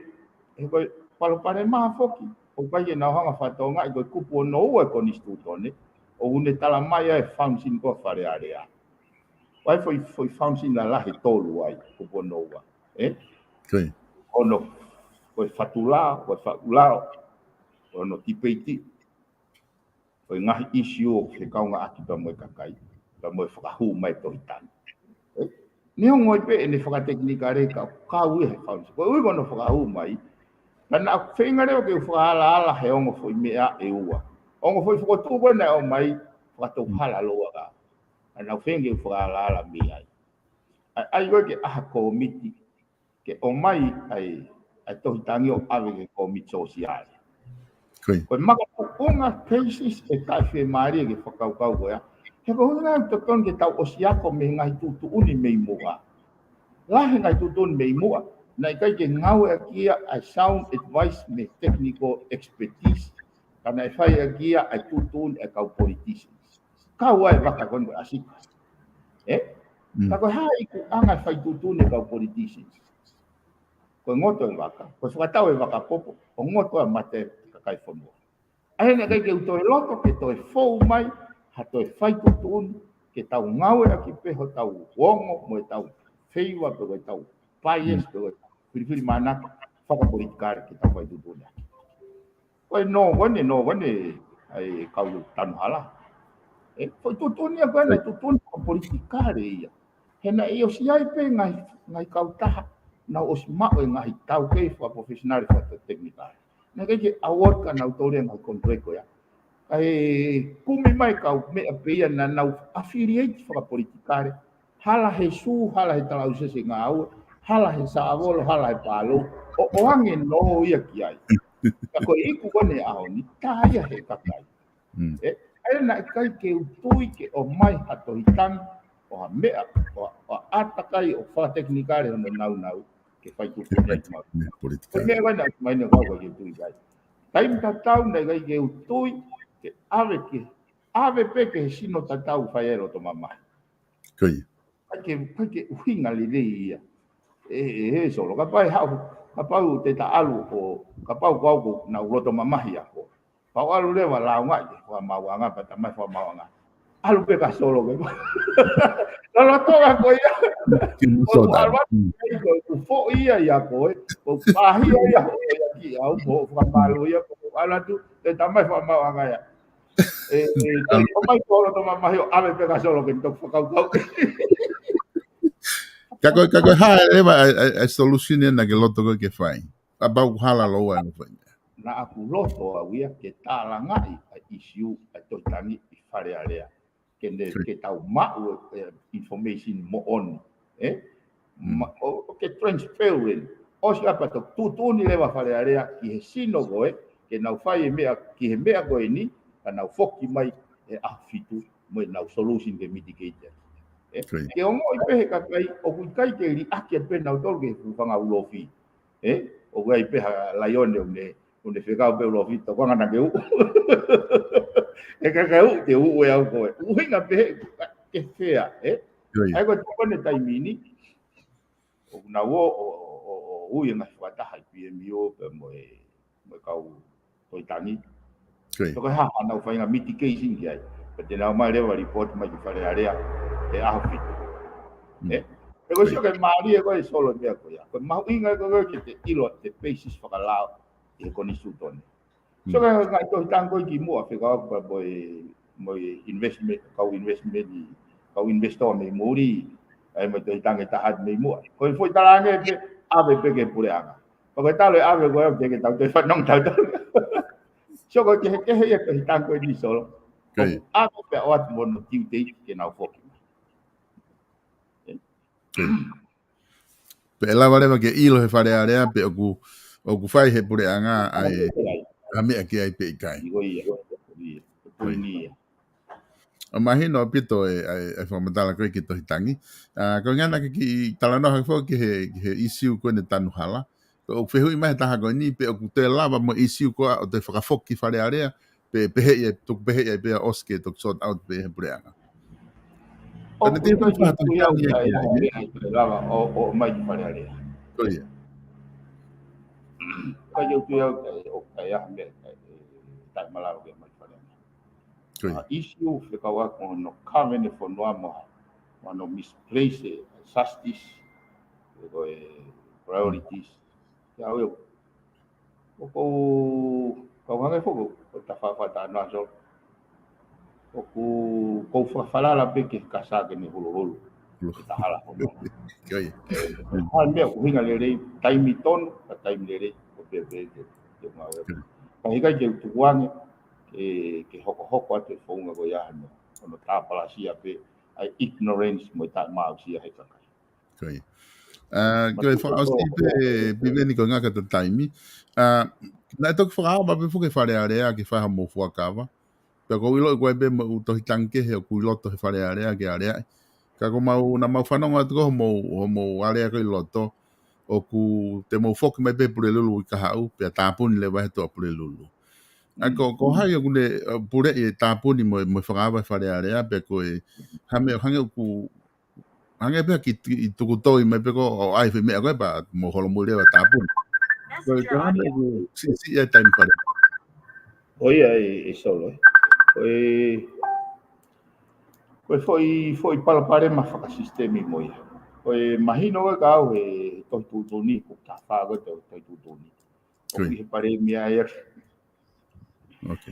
he ko e palopalema foki. ʻOku ʻikai ke nau hanga ʻo fakatokangaʻi ko e kupu ono ua e konisitūtone, ʻoku ne tala mai ʻa e function ko ē ʻa Fale Alea. ʻA ia foʻi, foʻi function lalahi ʻe tolu ai, kupu ono ua. ʻE? Ko ia. Ono, ko e fatu lao, ko e faʻu lao, ko hono tipeiti. Ko e ngaahi ʻīsiu ʻoku fekauʻaki pea mo e kakai, pea mo e fakahū mai e tohi tangi. ʻE? Neongo ai pē ʻene fakatekinikale ka kau ia he function. Ko e ʻuhi ko hono fakahū mai, naʻa ku feinga leva ke u fakaalaala he ongo foʻi meʻa ʻe ua. Ongo foʻi fokotuʻu ko ē naʻe ō mai, fakatou hala loa ka. Naʻa ku feinga ke u fakaalaala mei ai. ʻA ia, ʻa ia ko ē ke ʻai ha kōmiti, ke ʻomai ʻa e, ʻa e tohi tangi ʻo ʻave ki he kōmiti sōsiale. Ko ia. Ko e makatuʻunga cases e taʻefiemālie ki he fakakaukau ko ia. He ko e ʻuhinga ia ʻoku totonu ke tau ʻosi ako mei he ngaahi tuʻutuʻuni mei muʻa. Lahi e ngaahi tuʻutuʻuni mei muʻa. Naʻe ʻikai ke ngāueʻaki ia ʻa e sound advice mei he technical expertise, ka naʻe faiʻaki ia ʻa e tuʻutuʻuni ʻa e kau politicians. Kau ai e vaka ko eni ko e ʻasi. Ē? Ka ko e hā e ikuʻanga e fai tuʻutuʻuni e kau politicians? Ko e ngoto e vaka, ko e fakatau e vaka popo, ʻo ngoto ʻa e mate e kakai fonua. ʻA ia naʻe ʻikai ke u toe loto ke toe fou mai ha toe fai tuʻutuʻuni, ke tau ngāueʻaki pē hotau ongo mo ʻetau feiva pe ko ʻetau bias pe ko ʻetau filifilimānako fakapolitikale ke tau fai tuʻutuʻuni ʻaki. Ko e nō ko eni, nō ko eni ʻa e kau tanu hala. ʻE, foʻi tuʻutuʻuni ia ko eni, tuʻutuʻuni fakapolitikale ia. He naʻe ʻosi ʻi ai pē ngaahi, ngaahi kautaha, nau ʻosi maʻu e ngaahi taukei fakaprofessional fakatekinikale. Naʻe ʻikai ke award ka nau tole ngaahi contract ko ia. ʻA e kumi mai kau meʻa pē ia naʻa nau affiliate fakapolitikale. Hala he sū, hala he talausese ngāue, hala he sāvolo, hala he pālou. ʻO, ʻoange nō ia ki ai. Ka ko e iku ko eni ʻaho ni, tā ia he kakai. ʻE, ʻa ia naʻe ʻikai ke u tui ke ʻomai ha tohi tangi, ʻo ha meʻa, ʻo, ʻo ʻātakai, ʻo fakatekinikale hono naunau, ke fai tuʻutuʻuni ai ki mautolu. Ko e meʻa ko ē naʻe ʻomai naʻe ʻikai ke u tui ki ai. Taimi tatau naʻe ʻikai ke u tui, ke ʻave ke, ʻave pē ke he sino tatau fai ai loto mamahi. Ko ia. ʻIkai ke, ʻikai ke ʻuhinga lelei ia. ʻE, ʻe, he Solo, kapau ʻe haʻu, kapau te ta ʻalu ko, kapau ko au ko naʻa ku loto mamahi ʻa ko. Pau ʻalu leva ʻo launga ke, fakamaauʻanga, pea ta mai fakamaauʻanga. ʻAlu pē ka Solo ke. Lolotonga ko ia. Ko u ʻalu atu, ko u foʻi ia ia ko e, ko u pāhia ia ko e ia ki au, ko u fakamālō ia, ko u ʻalu atu, te ta mai fakamaauʻanga ia. ʻE, ʻe, ʻomai ko loto mamahi ʻo ʻave pē ka Solo ke toki fakakaukau. Ka ko, ka ko e hā leva ʻa e, ʻa e, ʻa e solution ia naʻa ke loto ko ē ke fai? Kapau ʻoku hala lōua e fai. Naʻa ku loto au ia ke tālangaʻi ʻa e ʻisiū ʻa e tohi tangi ʻi Fale Alea. Ke ne, ke tau maʻu e, e information moʻoni. Ē? Ma, ʻo, ʻo ke transparent. ʻOsi ʻa pea toki tuʻutuʻuni leva Fale Alea ki he sino ko ē, ke nau fai e meʻa, ki he meʻa ko eni, ka nau foki mai he ʻaho fitu, mo ʻenau solution ke mitigate. Ē? Ke ongoʻi pē he kakai, ʻoku ʻikai ke liʻaki atu pē nautolu ke hūfanga ulofi. Ē? ʻOku ʻi ai pē ha laione ʻoku ne, ʻoku ne fekau pē ulofi, tokanga naʻa ke uʻu. He ka ke uʻu, ke uʻu ʻe au ko ē. ʻUhinga pē he, ke fea, ē? ʻA ia ko e tuʻu ko eni taimi ni, ʻoku nau ō, ʻo, ʻo, ʻo, ʻo ui e ngaahi fakataha ʻi P M U pea mo e, mo e kau tohi tangi. Ko ia. Ko e hā haʻanau faʻahinga mitigation ki ai. Pea te nau ʻomai leva report mai ki Fale Alea he ʻaho fitu. Ē? Ē, ko e sio ke mālie ko e Solo meʻa ko ia. Ko e mahuʻinga ko ē ke te ʻilo ʻa e basis fakalao ʻi he konisitūtone. Sio ke ngaahi tohi tangi ko ē ki muʻa fekauʻaki pea mo e, mo e investment, kau investment ʻi, kau investor mei muli, ʻa e mo e tohi tangi taha mei muʻa. Ko e foʻi talaange pē, ʻave pē ki he puleʻanga. Pea ko e talu e ʻave ko ē, te ke tau toe fanongo tautolu. Sio ko e kehekehe ia tohi tangi ko eni Solo. Ko ia. ʻAve pē ʻo ʻoatu mo hono due date ke nau foki. Pea ʻe lava leva ke ʻilo he Fale Alea pe ʻoku, ʻoku fai he puleʻanga ʻa e, ʻa e meʻa ki ai pe ʻikai. Ko ia, ko ia. Ko ia. ʻO mahino ʻaupito e, ʻa e, ʻa e fakamatala ko ē ki he tohi tangi. ʻA, ko e ʻuhinga naʻa ke kiʻi talanoa hake foki ki he, ki he ʻisiū ko eni tanu hala. Ko e fehuʻi mai he taha ko eni pe ʻoku toe lava mo e ʻisiū ko ia ʻo toe fakafoki ki Fale Alea, pe, pehē ia, tuku pehē ia pea ʻosi ke toki sort out pē he puleʻanga. ʻOku ʻikai ke u tui au ia, ia, ia, ʻe lava ʻo, ʻo ʻomai ki Fale Alea. Ko ia. ʻIkai ke u tui au, ʻe, ʻoku ʻi ai ha meʻa, ʻe, taʻemalava ke ʻomai ki Fale Alea. Ko ia. ʻA, ʻisiū fekauʻaki mo hono covenant fonua mo ha, mo hono misplace e justice, ʻe ko e priorities. Ia, ʻo, ʻoku ou, kau hangē foki, ʻo ta faʻa faʻa talanoa Solo. ʻOku, ʻoku ou fakafalala pē ki he kasa ke ne holoholo. Holo. Ke ta hala hono. Ko ia. Hā e meʻa ʻoku ʻuhinga lelei, taimi tonu, ka taimi lelei, ʻo pē pē ke, ke ngāue. Ko ia. Ka ʻikai ke u tukuange, ke, ke hokohoko atu e founga ko ia hano, hono tāpalasia pē, ʻa e ignorance mo e taʻemaʻusia he kakai. Ko ia. ʻA, ko e fakaʻosi pē, Piveni ko e ngata e taimi. ʻA, naʻe toki fakaava pē foki e Fale Alea ke fai haʻamou fuakava. Pea ʻoku ou ʻilo ko e pē mo e ʻū tohi tangi kehe ʻoku ʻi loto he Fale Alea ke aleaʻi. Ka ko ʻemau, naʻa mau fanongo atu ko hoʻomou, hoʻomou alea ko ē ʻi loto. ʻoku te mou foki mai pē Pulelulu ʻi Kahaʻu, pea tāpuni leva he Toa Pulelulu. ʻA ko, ko hai ʻoku ne, ʻa, puleʻi e tāpuni mo, mo fakaava e Fale Alea, pea ko e, hame, hangē ʻoku, hangē pē ki, ki tuku toi mai pē ko, ʻo ʻai fai meʻa ko ē pea mo holomui leva tāpuni. Ko e, ko e hame ʻoku, si, si e taimi fale. ʻO ia e, e Solo, ē. Ko e, ko e foʻi, foʻi palopalema fakasisitemi mo ia. Ko e mahino ko ē ka au he tohi tuʻutuʻuni, ko e taha fā ko ē tohi, tohi tuʻutuʻuni. ʻOku ʻi he Palēmia ia. Ok.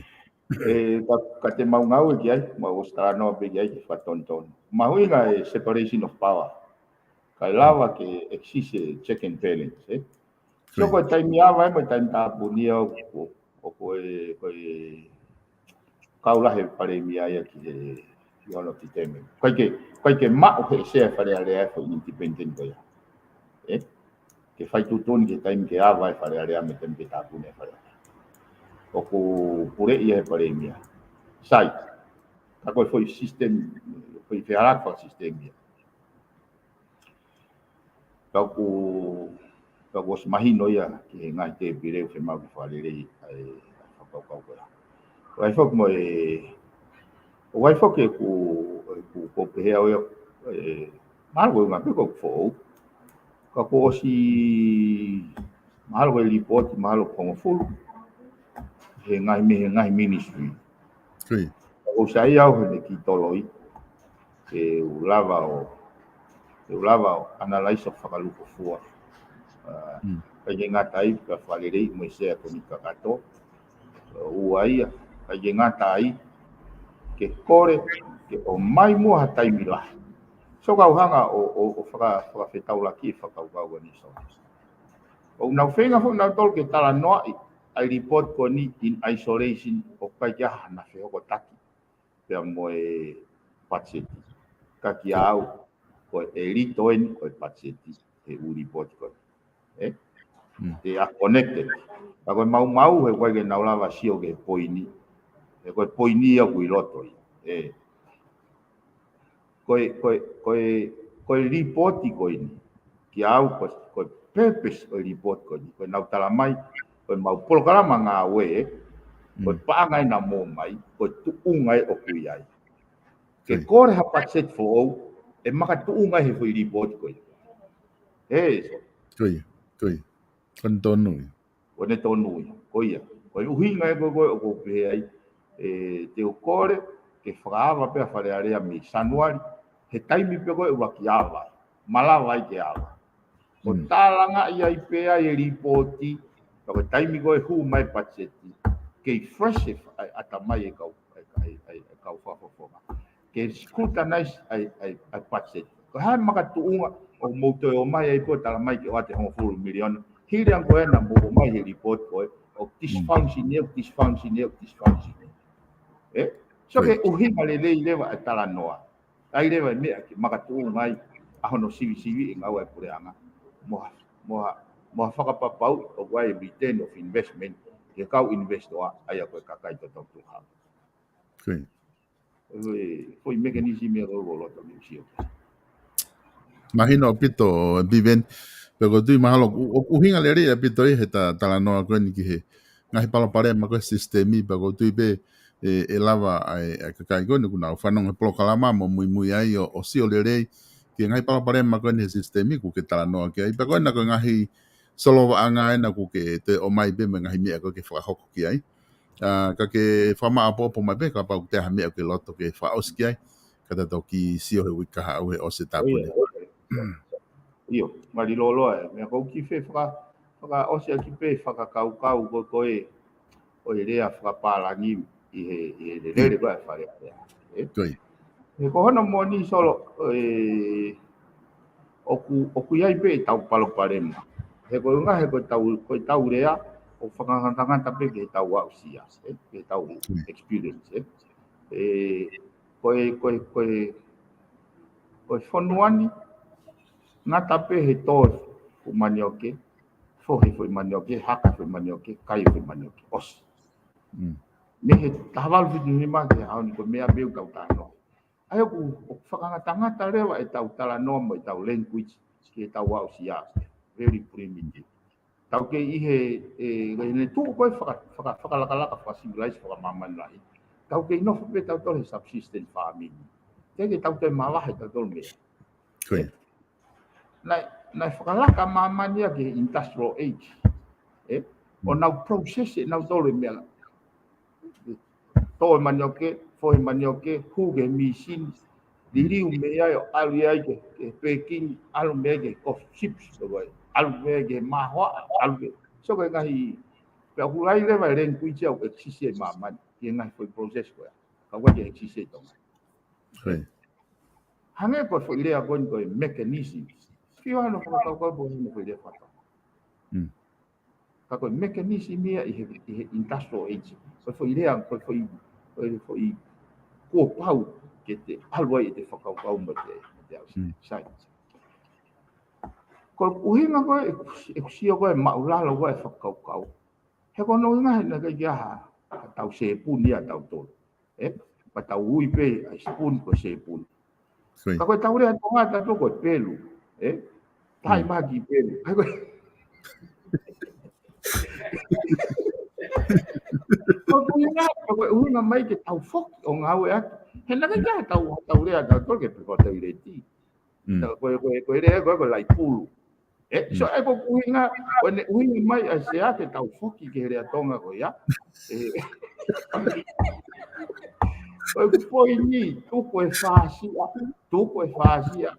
ʻE, ka, ka te mau ngāue ki ai, mau ʻosi talanoa pē ki ai ke fakatonutonu. Mahuʻinga e separation of power. Kae lava ke exist e check and balance, ē? So ko e taimi ava ē, mo e taimi tāpuni ʻoku, ʻoku ʻi ai, ko e kau lahi e Palēmia ia ki he, ki hono titeme. ʻIkai ke, ʻikai ke maʻu he sea Fale Alea e foʻi independent ko ia. Ē? Ke fai tuʻutuʻuni ki he taimi ke ava e Fale Alea mo e taimi ke tāpuni e Fale Alea. ʻOku puleʻi ia he Palēmia. Sai. Ka ko e foʻi system, foʻi fehālaaki fakasisitemi ia. Ka ʻoku, ka ʻoku ʻosi mahino ia ki he ngaahi tēpile ʻoku fiemaʻu ke fakalelei ai e fakakaukau ko ia. ʻOku ʻi ai foki mo e, ʻoku ʻi ai foki ʻeku, ʻeku, ʻoku ou pehē au ia, ē, mahalo ko e ʻuhinga pē ʻoku foʻou. Ka kuo ʻosi, mahalo ko e lipooti, mahalo ko e hongofulu. He ngaahi mi-, he ngaahi ministry. Ko ia. ʻOku ou saiʻia au he meʻa ki Toloi. Ke u lava ʻo, ke u lava ʻo analyze ʻo fakalukufua. ʻA, ʻikai ke ngata ai, ka fakalelei mo e sea ko eni kakato. ʻOua ia, ʻikai ke ngata ai, ke kole, ke ʻomai muʻa ha taimi lahi. So ka u hanga ʻo, ʻo, ʻo faka-, fakafetaulaki e fakakaukau ko eni, so. ʻOku nau feinga foki nautolu ke talanoaʻi ʻa e lipooti ko eni in isolation ʻoku ʻikai ke ʻi ai hano fehokotaki pea mo e patiseti. Ka kiate au, ko e ʻelito eni, ko e patiseti, he ʻū lipooti ko eni. Ē? They are connected. Ka ko e maumau he ʻoku ʻikai ke nau lava sio ki he poini. He ko e poini ia ʻoku ʻi loto ia. Ē. Ko e, ko e, ko e, ko e lipooti ko eni. Kiate au, ko e, ko e purpose ʻo e lipooti ko eni. Ko ʻenau tala mai, ko ʻemau polokalama ngāue, ko e paʻanga ʻena ʻomai, ko e tuʻunga ē ʻoku ʻi ai. Ke kole ha patiseti foʻou, ʻe makatuʻunga he foʻi lipooti ko ia. Ē, so. Ko ia, ko ia. Ko ʻene tonu ia. Ko ʻene tonu ia. Ko ia. Ko e ʻuhinga ē ko ē ʻoku ou pehē ai, ē, te u kole ke fakaava pē ʻa Fale Alea mei Sānuali, he taimi pē ko ē ʻoku ava ai. Malava ai ke ava. ʻO talangaʻi ai pē ai e lipooti, ka ko e taimi ko ē hū mai patiseti, kei fresh e fa-, ʻa e ʻatamai e kau, ʻa e, ʻa e, ʻa e, ʻa e kau fakafofonga. Ke scrutinize ʻa e, ʻa e, ʻa e patiseti. Ko e hā e makatuʻunga ʻoku mou toe ʻomai ai pē ʻo tala mai ke ʻoatu e hongofulu miliona. Hili ange ko ē naʻa mou ʻomai he lipooti ko ē, ʻoku dysfunction ia, ʻoku dysfunction ia, ʻoku dysfunction ia. Ē? So ke ʻuhinga lelei leva e talanoa. ʻAi leva e meʻa ke makatuʻunga ai ʻa hono sivisiviʻi e ngāue ʻa e puleʻanga. Mo ha, mo ha, mo ha fakapapauʻi ʻoku ʻi ai e return of investment ki he kau investor ʻa ia ko e kakai totongi tuʻu hau. Ko ia. Ko e foʻi mechanism ia ʻoku ou loto ke u sio. Mahino ʻaupito, Piveni. Pea ʻoku ou tui mahalo, ʻo, ʻo, ʻuhinga lelei ʻaupito ia he ta-, talanoa ko eni ki he ngaahi palopalema ko ē sisitemi, pea ʻoku ou tui pē ʻe, ʻe lava ai ʻa e kakai ko eni ʻoku nau fanongo he polokalama mo muimui ai ʻo, ʻo sio lelei ki he ngaahi palopalema ko eni he sisitemi ʻoku ke talanoa ki ai. Pea ko ena ko e ngaahi solovaʻanga ena ʻoku ke toe ʻomai pē mo e ngaahi meʻa ʻoku ke fakahoko ki ai. ʻA, ka ke fakamāʻopoʻopo mai pē, kapau ʻoku toe ʻi ai ha meʻa ʻoku ke loto ke fakaʻosi ki ai, ka ta toki sio he uike kahaʻu he ʻosi e tāpuni. ʻIo, mālō Lolo ē, meʻa ʻoku ou kiʻi fie faka-, fakaʻosi ʻaki pē fakakaukau ko ē, ko ē ʻo e lea fakapālangi ʻi he, ʻi he lelele ko ē ʻa e Fale Alea. Ē? Ko ia. He ko hono moʻoni Solo, ē, ʻoku, ʻoku ʻi ai pē ʻetau palopalema. He ko e ʻuhinga, he ko ʻetau, ko ʻetau lea, ʻoku fakangatangata pē ki heʻetau aʻusia, ē? Ki heʻetau experience, ē? Ē, ko e, ko e, ko e, ko e fonua ni, ngata pē he tō e fuʻu manioke, fohe foʻi manioke, haka foʻi manioke, kai foʻi manioke, ʻosi. Mei he taha valu fitu nima ki he ʻaho ni ko e meʻa pē ʻoku tau talanoa. ʻA ia ʻoku, ʻoku fakangatangata leva ʻetau talanoa mo ʻetau language ki heʻetau aʻusia. very primitive. Tau kei ʻi he, ʻe, ʻi he tuʻu ko ē faka-, faka-, fakalakalaka, faka-civilized, fakamāmani lahi. Tau kei nofo pē tautolu he subsistence farming. Teʻeki ke tau toe mavahe tautolu meʻa. Naʻe, naʻe fakalaka māmani ia ki he industrial age. ʻE? ʻO nau process ʻe nautolu e meʻa. Tō e manioke, fohi manioke, hū ki he mīsini, liliu mei ai ʻo ʻalu ia ai ki he, ki he pēkini, ʻalu mei ai ki he coffee chips, ʻo ko ē, ʻalu mei ai ki he māhoa, ʻalu mei ai. So ko e ngaahi, pea ʻoku lahi leva e language ʻoku exist ʻi māmani, ki he ngaahi foʻi process ko ia. Ka ʻoku ʻikai ke exist ʻi Tonga. Hangē ko e foʻi lea ko eni ko e mechanism. Fiu hano fakakaukau ko e hano foʻi lea faka. Ka ko e mechanism ia ʻi he, ʻi he industrial age. Ko e foʻi lea, ko e foʻi, ko e foʻi kuo pau ke te ʻalu ai ʻete fakakaukau mo te, mo te au. Sai. Ko e ʻuhinga ko ē, ʻeku, ʻeku sio ko ē maʻulalo ko ē fakakaukau. He ko hono ʻuhinga he naʻe ʻikai ke ʻi ai ha, ha tau sēpuni ia tautolu. ʻE? Pea tau ui pē ʻa e sēpuni ko e sēpuni. Ka ko e tau lea Tonga tautolu ko e pelu. ʻE? Taʻimaki pelu. ʻAi ko e. Ko e ʻuhinga, ko e ʻuhinga mai ke tau foki ʻo ngāueʻaki. He naʻe ʻikai ke ʻi ai ha tau, tau lea tautolu ke pehē ko e toileti. Ko e, ko e, ko e lea ko ē ko e laipulu. ʻE, so ʻe ko e ʻuhinga, ko ʻene ʻuhinga mai ʻa e sea ke tau foki ki he lea Tonga ko ia. ʻE, ko e poini, tuku e fāsia, tuku e fāsia.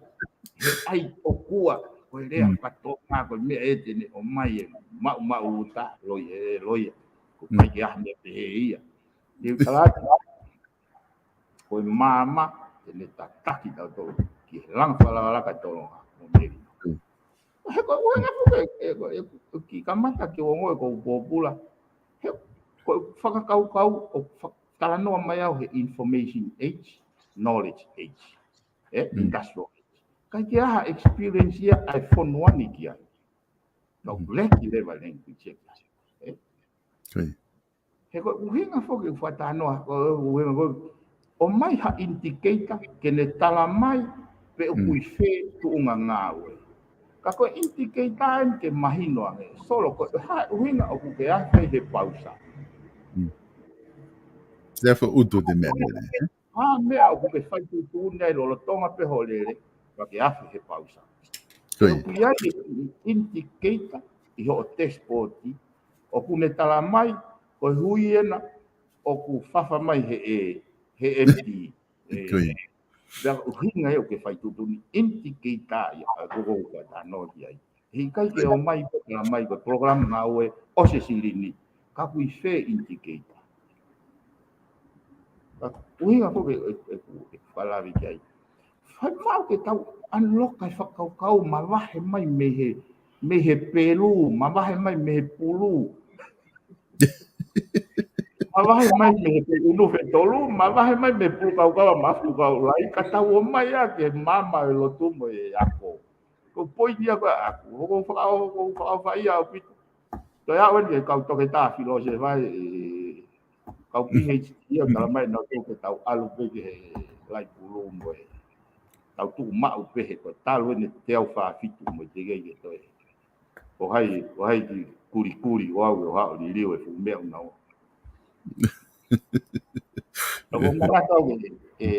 He ʻai tokua, ko e lea faka-Tonga, ko e meʻa ʻe te ne ʻomai e maʻumaʻu uta, loi e, loi e. Ko e ʻikai ke ʻi ai ha meʻa pehē ia. ʻE, kalati, ko e maama, te ne tataki tautolu ki he langa fakalakalaka tolonga mo Meli. He ko e ʻuhinga foki ē, ʻe, ko e, ʻe, kiʻi kamata ke u ongoʻi ʻoku ou pōpula. He ko e fakakaukau ʻoku fa-, talanoa mai au he information age, knowledge age, ʻe, industrial age. ʻIkai ke ʻi ai ha experience ia ʻa e fonua ni ki ai. Ka ʻoku leki leva e language ia ki ai. ʻE? He ko e ʻuhinga foki ʻoku fakatalanoa, ko e ʻuhinga ko e ʻomai ha indicator ke ne tala mai pe ʻoku ʻi fē tuʻunga ngāue. Ka ko e indicator eni ke mahino ange, solo ko e hā e ʻuhinga ʻoku ke afe he pausa. Therefore, utu te meʻa. Ha meʻa ʻoku ke fai tuʻutuʻuni ai lolotonga pē hoʻo lele, pea ke afe he pausa. ʻOku ʻi ai e indicator ʻi hoʻo dashboard, ʻoku ne tala mai, ko e hui ena, ʻoku fafa mai he ʻe, he M D. ʻE, pea ʻuhinga ia ʻoku ke fai tuʻutuʻuni indicator ia, ʻa ko ko ka tano ki ai. He ʻikai ke ʻomai ko e tala mai ko e polokalama ngāue ʻosi e silini. Ka ʻoku ʻi fē indicator. Ka ʻuhinga ko e, ʻe, ʻe, ʻe falavi ki ai. Fai maʻu ke tau unlock e fakakaukau mavahe mai mei he, mei he pelu, mavahe mai mei he pulu. Mavahe mai mei he pelu ʻunu fetolu, mavahe mai mei he pulu kaukau, mafu kaulai, ka tau ō mai ā ki he maama e lotu mo e ako. Ko e poini ia ko ē ʻaku, ʻoku ou faka-, ʻoku ou fakaʻofaʻia ʻaupito. Toe aʻu eni ki he kau toketā filōsefa, ʻe, kau PhD ia, tala mai nautolu ke tau ʻalu pē ki he laipulu mo e. Tau tuʻu maʻu pē he ko e talu eni teau fā fitu mo e teʻeki ke toe. ʻO hai, ʻo hai ki kulikuli ʻo aʻu ʻo haʻu liliu e fuʻu meʻa ʻoku nau. Ka ko e manatu au ke, ʻe,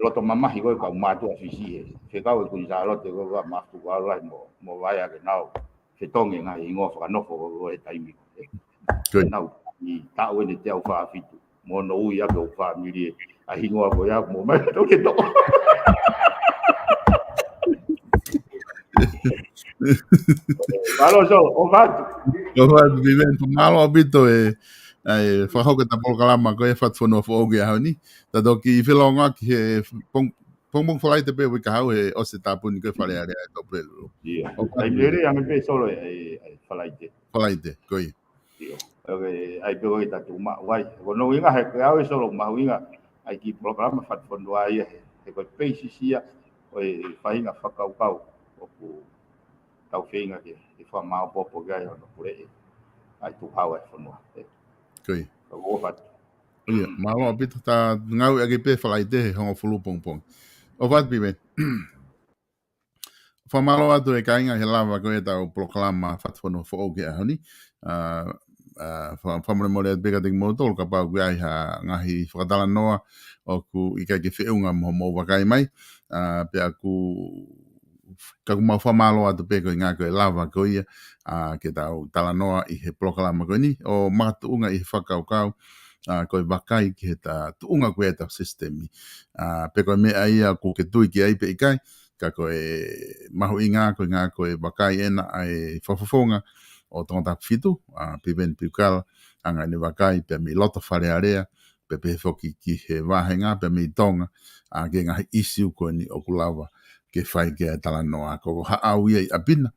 loto mamahi ko e kau mātuʻa Fisi he fekau ʻe Kuini Sālote ko e kau mafu ko ʻalu lahi mo, mo vai ake nau fetongi e ngaahi hingoa fakanofo ko ē he taimi ko ē. Nau ʻi taʻu eni teau fā fitu. Mo hono ui ʻaki ʻo fāmili ʻa e hingoa ko ia mo mai tau ke toʻo. Mālō, so, ʻofa atu. ʻOfa atu, Piveni, mālō ʻaupito e, e fakahoko ʻeta polokalama ko e Fatu Fonua Foʻou ki he ʻaho ni. Ta toki felongoaki he pong-, pongipongi Falaite pē uike kahaʻu he ʻosi e tāpuni ko e Fale Alea ʻi Tupelo. ʻIo. ʻOfa atu. ʻAi lele ange pē solo e, e, e Falaite. Falaite, ko ia. ʻIo. ʻOku ʻai pē ko e tatu ma, wai. Ko hono ʻuhinga he ko au e solo mahuʻinga ʻa e kiʻi polokalama Fatu Fonua ia he, he ko e peisisi ia ʻo e faʻahinga fakakaukau ʻoku tau feinga ke, ke fakamaopoopo ki ai hono puleʻi ʻa e tuʻu hau ʻa e fonua. Ko ia. Ka ʻofa atu. ʻIo, mālō ʻaupito, ta ngāueʻaki pē Falaite he hongofulu pongipongi. ʻOfa atu, Piveni. Fakamālō atu e kāinga he lava ko ia ʻetau polokalama Fatufonua Foʻou ki he ʻaho ni. ʻA, ʻa, fa-, fakamolemole atu pē kiate kimoutolu kapau ʻoku ʻi ai ha ngaahi fakatalanoa ʻoku ʻikai ke feʻunga mo hoʻomou vakai mai. ʻA, pea ʻoku, ka ʻoku mau fakamālō atu pē koeʻuhinga ko e lava ko ia, ʻa, ke tau talanoa ʻi he polokalama ko eni, ʻo makatuʻunga ʻi he fakakaukau, ʻa, ko e vakai ki he ta-, tuʻunga ko ia ʻetau sisitemi. ʻA, pe ko e meʻa ia ʻoku ke tui ki ai pe ʻikai, ka ko e mahuʻinga koeʻuhinga ko e vakai ena ʻa e fakafofonga ʻo Tongatapu fitu, ʻa, Piveni Piukala, ʻa ʻene vakai pea mei loto Fale Alea, pea pehē foki ki he vāhenga, pea mei Tonga, ʻa, ki he ngaahi ʻīsiu ko eni ʻoku lava ke fai ki ai e talanoa. Ko e haʻu ia ʻi ʻapi na,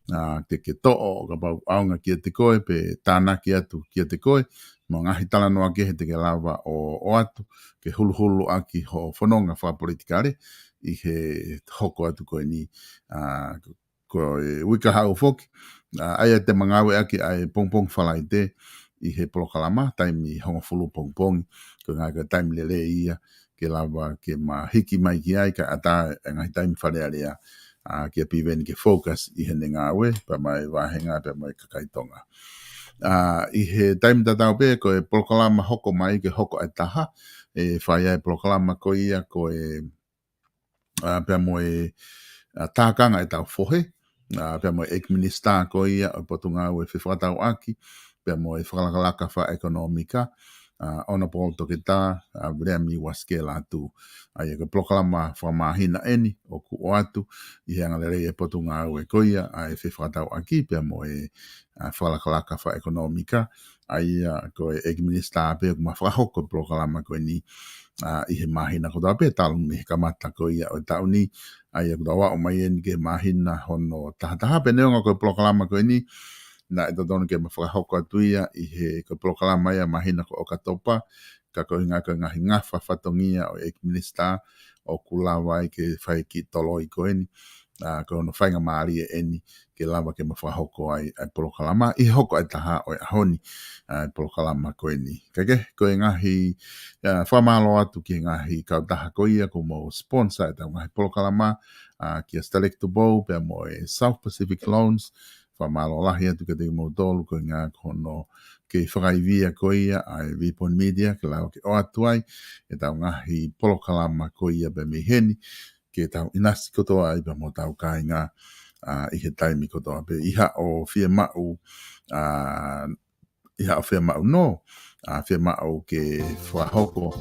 ʻa, ke ke toʻo, kapau ʻoku ʻaonga kiate koe, pe tānaki atu kiate koe, mo e ngaahi talanoa kehe te ke lava ʻo, ʻoatu, ke huluhulu ʻaki hoʻo fononga fakapolitikale, ʻi he hoko atu ko eni, ʻa, ko e uike kahaʻu foki, ʻa, ʻa ia te ma ngāueʻaki ʻa e pongipongi Falaite ʻi he polokalama, taimi hongofulu pongipongi, koeʻuhinga ko e taimi lelei ia, ke lava ke ma hiki mai ki ai, kae ʻatā e ngaahi taimi Fale Alea, ʻa, kia Piveni ke focus ʻi heʻene ngāue, pea mo e vāhenga, pea mo e kakai Tonga. ʻA, ʻi he taimi tatau pē, ko e polokalama hoko mai, ke hoko ʻa e taha, ʻe fai ai e polokalama ko ia, ko e, ʻa, pea mo e, ʻa, tākanga ʻetau fohe, ʻa, pea mo e ʻEiki Minisitā ko ia ʻo e Potungāue Fefakatauʻaki, pea mo e Fakalakalaka Fakaʻekonōmika, ʻa, Honourable Toketā, ʻa, Viliami Uasike Lātū. ʻA ia ko e polokalama fakamāhina eni, ʻoku ʻoatu ʻi he angalelei e Potungāue ko ia, ʻa e Fefakatauʻaki, pea mo e, ʻa, Fakalakalaka Fakaʻekonōmika, ʻa ia ko e ʻEiki Minisitā pē ʻoku ma fakahoko e polokalama ko eni, ʻa, ʻi he māhina kotoa pē talu mei he kamata ko ia ʻo e taʻu ni, ʻa ia ʻoku tau aʻu mai eni ki he māhina hono tahataha pē neongo ko e polokalama ko eni, naʻe totonu ke ma fakahoko atu ia ʻi he ko e polokalama ia māhina ko ʻOkatopa, ka koeʻuhinga ko e ngaahi ngafa fatongia ʻo e ʻEiki Minisitā ʻoku lava ai ke fai e kiʻi toloi ko eni, ʻa, ko hono faingamālie eni ke lava ke ma fakahoko ai ʻa e polokalama, ʻi he hoko ʻa e taha ʻo e ʻaho ni, ʻa, e polokalama ko eni. Kae kehe, ko e ngaahi, ʻa, fakamālō atu ki he ngaahi kautaha ko ia ʻoku mau sponsor ʻetau ngaahi polokalama, ʻa, kia Stalek Tupou, pea mo e South Pacific Loans, fakamālō lahi atu kiate kimoutolu koeʻuhinga ko hono kei fakaivia ko ia ʻa e Vipon Media, ke lava ke ʻoatu ai ʻetau ngaahi polokalama ko ia pea mei heni, ke tau ʻinasi kotoa ai pea mo hotau kāinga, ʻa, ʻi he taimi kotoa pē ʻi haʻo fiemaʻu, ʻa, ʻi haʻo fiemaʻu nō, ʻa, fiemaʻu ke fakahoko,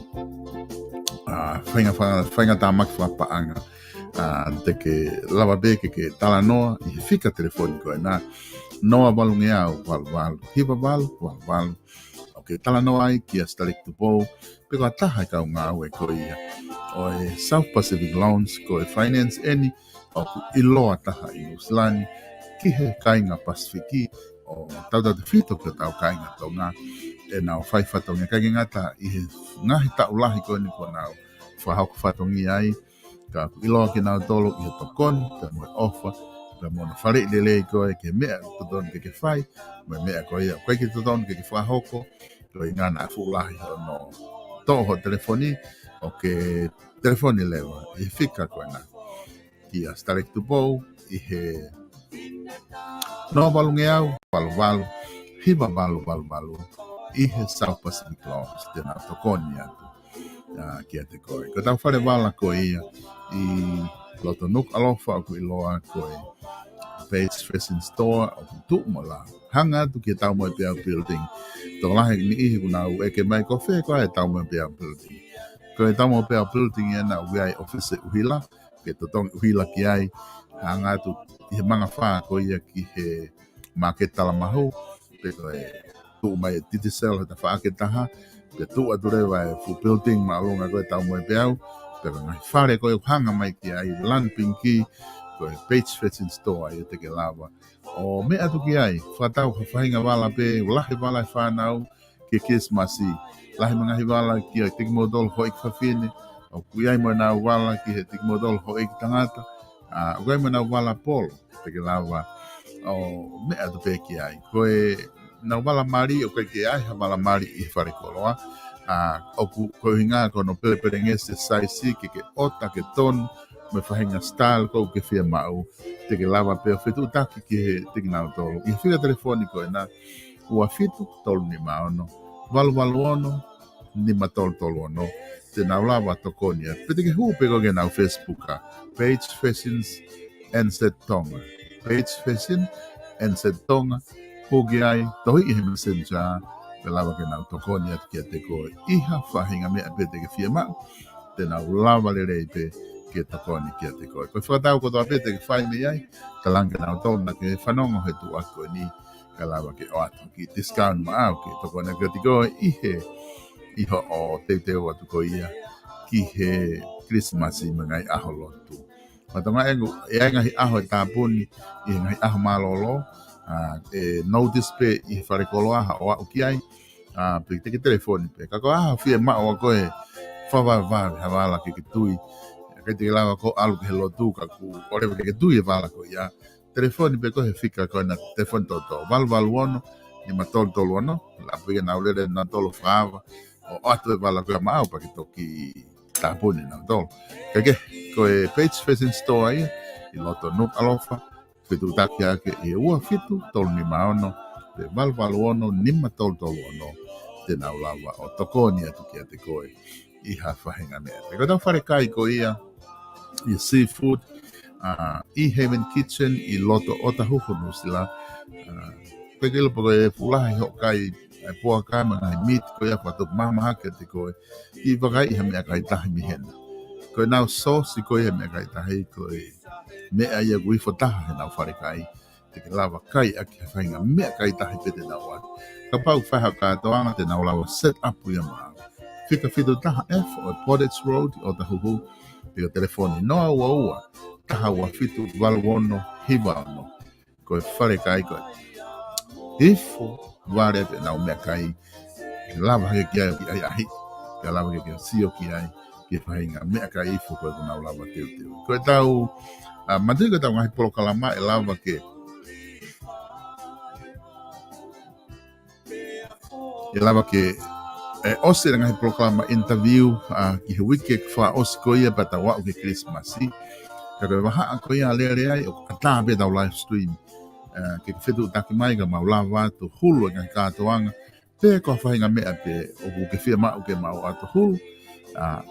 ʻa, fainga, fainga, faingatāmaki fakapaʻanga, ʻa, te ke lava pē ke ke talanoa ʻi he fika telefoni ko ena, noa valungeau valu valu, hiva valu valu valu. ʻOku ke talanoa ai kia Stalek Tupou, pe ko ha taha e kau ngāue ko ia ʻo e South Pacific Loans, ko e finance eni ʻoku ʻiloa taha ʻi Nuʻusila ni ki he kāinga Pasifiki, ʻo tautautefito ki hotau kāinga Tonga, ʻenau fai fatongia, ʻikai ke ngata ʻi he ngaahi taʻu lahi ko eni kuo nau fakahoko fatongia ai, ka ʻoku ʻiloa kinautolu ʻi he tokoni, pea mo e ʻofa, pea mo hono faleʻi lelei koe ki he meʻa ʻoku totonu ke ke fai, mo e meʻa ko ia ʻoku ʻikai ke totonu ke ke fakahoko, koeʻuhinga naʻa fuʻu lahi hono toʻo ho telefoni, ʻoku ke telefoni leva ʻi he fika ko ena kia Stalek Tupou ʻi he noa valungeau valu valu, hiva valu valu valu, ʻi he South Pacific Loans, te nau tokoni atu, ʻa, kiate koe. Ko ʻetau fale vala ko ia ʻi loto Nukuʻalofa ʻoku ʻiloa ko e Page Fashion Store ʻoku tuʻu mo lau. Hanga atu ki he Taumoepeau Building. Tokolahi e niʻihi ʻoku nau ʻeke mai ko fē koā e Taumoepeau Building. Ko e Taumoepeau Building ena ʻoku ʻi ai e ʻōfisi ʻuhila, ke totongi ʻuhila ki ai, hanga atu ʻi he mangafā ko ia ki he māketi Talamahu, pe ko e tuʻu mai e Digicel he tafaʻaki ʻe taha, pea tuʻu atu leva e fuʻu building māʻolunga ko e Taumoepeau, pe ko e ngaahi fale ko ē ʻoku hanga mai ki ai Lan Pinki, ko e Page Fashion Store ia te ke lava ʻo meʻa atu ki ai, fakatau ha faʻahinga vala pē, ʻoku lahi vala e fānau ki he Kilisimasi, lahi mo e ngaahi vala kiate kimoutolu houʻeiki fafine, ʻoku ʻi ai mo ʻenau vala kiate kimoutolu houʻeiki tangata, ʻa, ʻoku ʻi ai mo ʻenau vala polo, te ke lava ʻo meʻa atu pē ki ai. Ko ʻenau vala mali, ʻoku ʻikai ke ʻi ai ha vala mali ʻi he fale koloa, ʻa, ʻoku, koeʻuhinga ko hono pelepelengesi e saisi, ke ke ʻota ke tonu, mo e faʻahinga style ʻoku ke fiemaʻu, te ke lava pē ʻo fetuʻutaki kiate kinautolu ʻi he fika telefoni ko ena, ua fitu tolu nima ono, valu valu ono, nima tolu tolu ono. Te nau lava tokoni atu. Pe te ke hū pē koe ki heʻenau Facebook ʻa Page Fashions N Z Tonga. Page Fashion N Z Tonga. Hū ki ai, tohi ʻi he Messenger, pea lava ke nau tokoni atu kiate koe ʻi ha faʻahinga meʻa pē te ke fiemaʻu. Te nau lava lelei pē ke tokoni kiate koe. Ko e fakatau kotoa pē te ke fai mei ai, talaange kia nautolu naʻa ke fanongo he tuʻuaki ko eni, kae lava ke ʻoatu ha kiʻi discount maʻau ke tokoni kiate koe ʻi he, ʻi hoʻo teuteu atu ko ia ki he Kilisimasi mo e ngaahi ʻaho lotu. Fakatokangaʻi ange ʻe ʻi ai e ngaahi ʻaho ʻe tāpuni ʻi he ngaahi ʻaho mālōlō, ʻa, ʻe notice pē ʻi he falekoloa haʻo aʻu ki ai, ʻa, pe te ke telefoni pē. Ka ko e ʻaho fiemaʻu ʻa koe, fakavavevave ha vala ke ke tui, ʻikai te ke lava koe ʻo ʻalu ki he lotu ka kuo ʻoleva ke ke tui e vala ko ia, telefoni pē koe he fika ko ena, telefoni toto, valu valu ono, nima tolu tolu ono, lava pē ke nau lele nautolu ʻo fakaava ʻo ʻoatu e vala ko ia maʻau pea ke toki tāpuni nautolu. Kae kehe, ko e Page Fashion Store ia ʻi loto Nukuʻalofa, fetuʻutaki ake ʻi he ua fitu tolu nima ono, pe valu valu ono, nima tolu tolu ono, te nau lava ʻo tokoni atu kiate koe ʻi ha faʻahinga meʻa. Pea ko ʻetau falekai ko ia ʻi he seafood, ʻa, ʻi Haven Kitchen ʻi loto ʻOtahuhu, Nuʻusila. ʻA, pe ke ʻilo pe ko e fuʻu lahi hoʻo kai e puaka mo e ngaahi meat ko ia fakatupu mahamahaki kiate koe, ʻi he vakai ha meʻakai tahi mei hena. Ko ʻenau sauce ko ia he meʻakai tahi, ko e meʻa ia ʻoku ifo taha heʻenau falekai. Te ke lava kai ʻaki ha faʻahinga meʻakai tahi pē te nau ʻoatu. Kapau ʻoku fai haʻo kātoanga te nau lava set up ia maʻau. Fika fitu taha F ʻo e Portage Road ʻi ʻOtahuhu. Pe ko e telefoni noa ua ua, taha ua fitu, valu ono hiva ono. Ko e falekai ko ē. Ifo vale ʻenau meʻakai. Lava hake ki ai ʻo ʻahiʻahiʻi. Kae lava ke ke sio ki ai ki he faʻahinga meʻakai ifo ko ē ʻoku nau lava teuteu. Ko ʻetau, ʻa, manatuʻi ko ʻetau ngaahi polokalama ʻe lava ke, ʻe lava ke, ʻe, ʻosi e ngaahi polokalama interview, ʻa, ki he uike fakaʻosi ko ia pea tau aʻu ki he Kilisimasi. Ka ko e vahaʻa ko ia ʻa Lele ai, ʻoku ʻatā pē ʻetau live stream. ʻA, ke ke fetuʻutaki mai ka mau lava atu ʻo hulu e ngaahi kātoanga. Pe ko ha faʻahinga meʻa pē ʻoku ke fiemaʻu ke mau ʻoatu ʻo hulu, ʻa,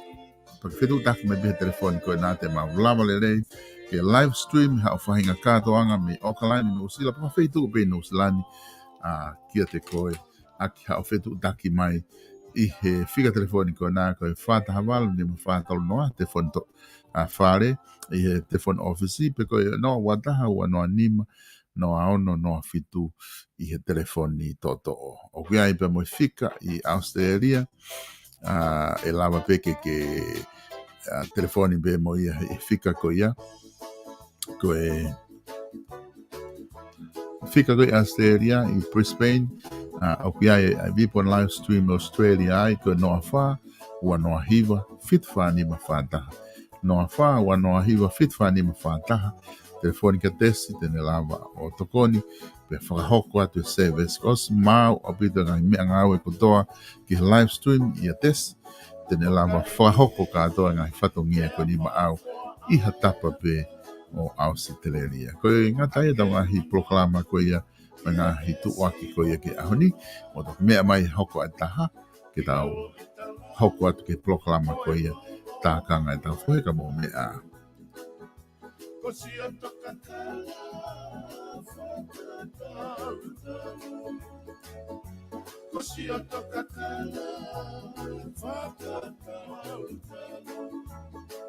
pea ke fetuʻutaki mai pē he telefoni ko ena te mau lava lelei ke live stream haʻo faʻahinga kātoanga mei ʻAokalani, Nuʻusila, pe ko ha feituʻu pē ʻi Nuʻusila ni, ʻa, kiate koe ʻaki haʻo fetuʻutaki mai ʻi he fika telefoni ko ena ko e fā taha valu nima fā tolu noa, telefoni to-, ʻa, fale, ʻi he telefoni ʻōfisi, pe ko e noa ua taha ua noa nima, noa ono noa fitu ʻi he telefoni toʻotoʻo. ʻOku ʻi ai pē mo e fika ʻi ʻAositelēlia, ʻa, ʻe lava pē ke ke, ʻa, telefoni pē mo ia he fika ko ia. Ko e fika ko ē ʻi ʻAositelēlia ʻi Brisbane, ʻa, ʻoku ʻi ai e, ʻa, Vipon live stream Australia ai, ko e noa fā ua noa hiva fitu fā nima fā taha. Noa fā ua noa hiva fitu fā nima fā taha. Telefoni kia Tesi, te ne lava ʻo tokoni, pea fakahoko atu e service. Kuo ʻosi maau ʻaupito e ngaahi meʻangāue kotoa ki he live stream ʻia Tesi, te ne lava fakahoko kātoa e ngaahi fatongia ko eni maʻau ʻi ha tapa pē ʻo ʻAositelēlia. Ko e ngata ia ʻetau ngaahi polokalama ko ia, mo e ngaahi tuʻuaki ko ia ki he ʻaho ni, mou toki meʻa mai he hoko ʻa e taha, ke tau hoko atu ki he polokalama ko ia, Tākanga ʻEtau Fohe, ka mou meʻa.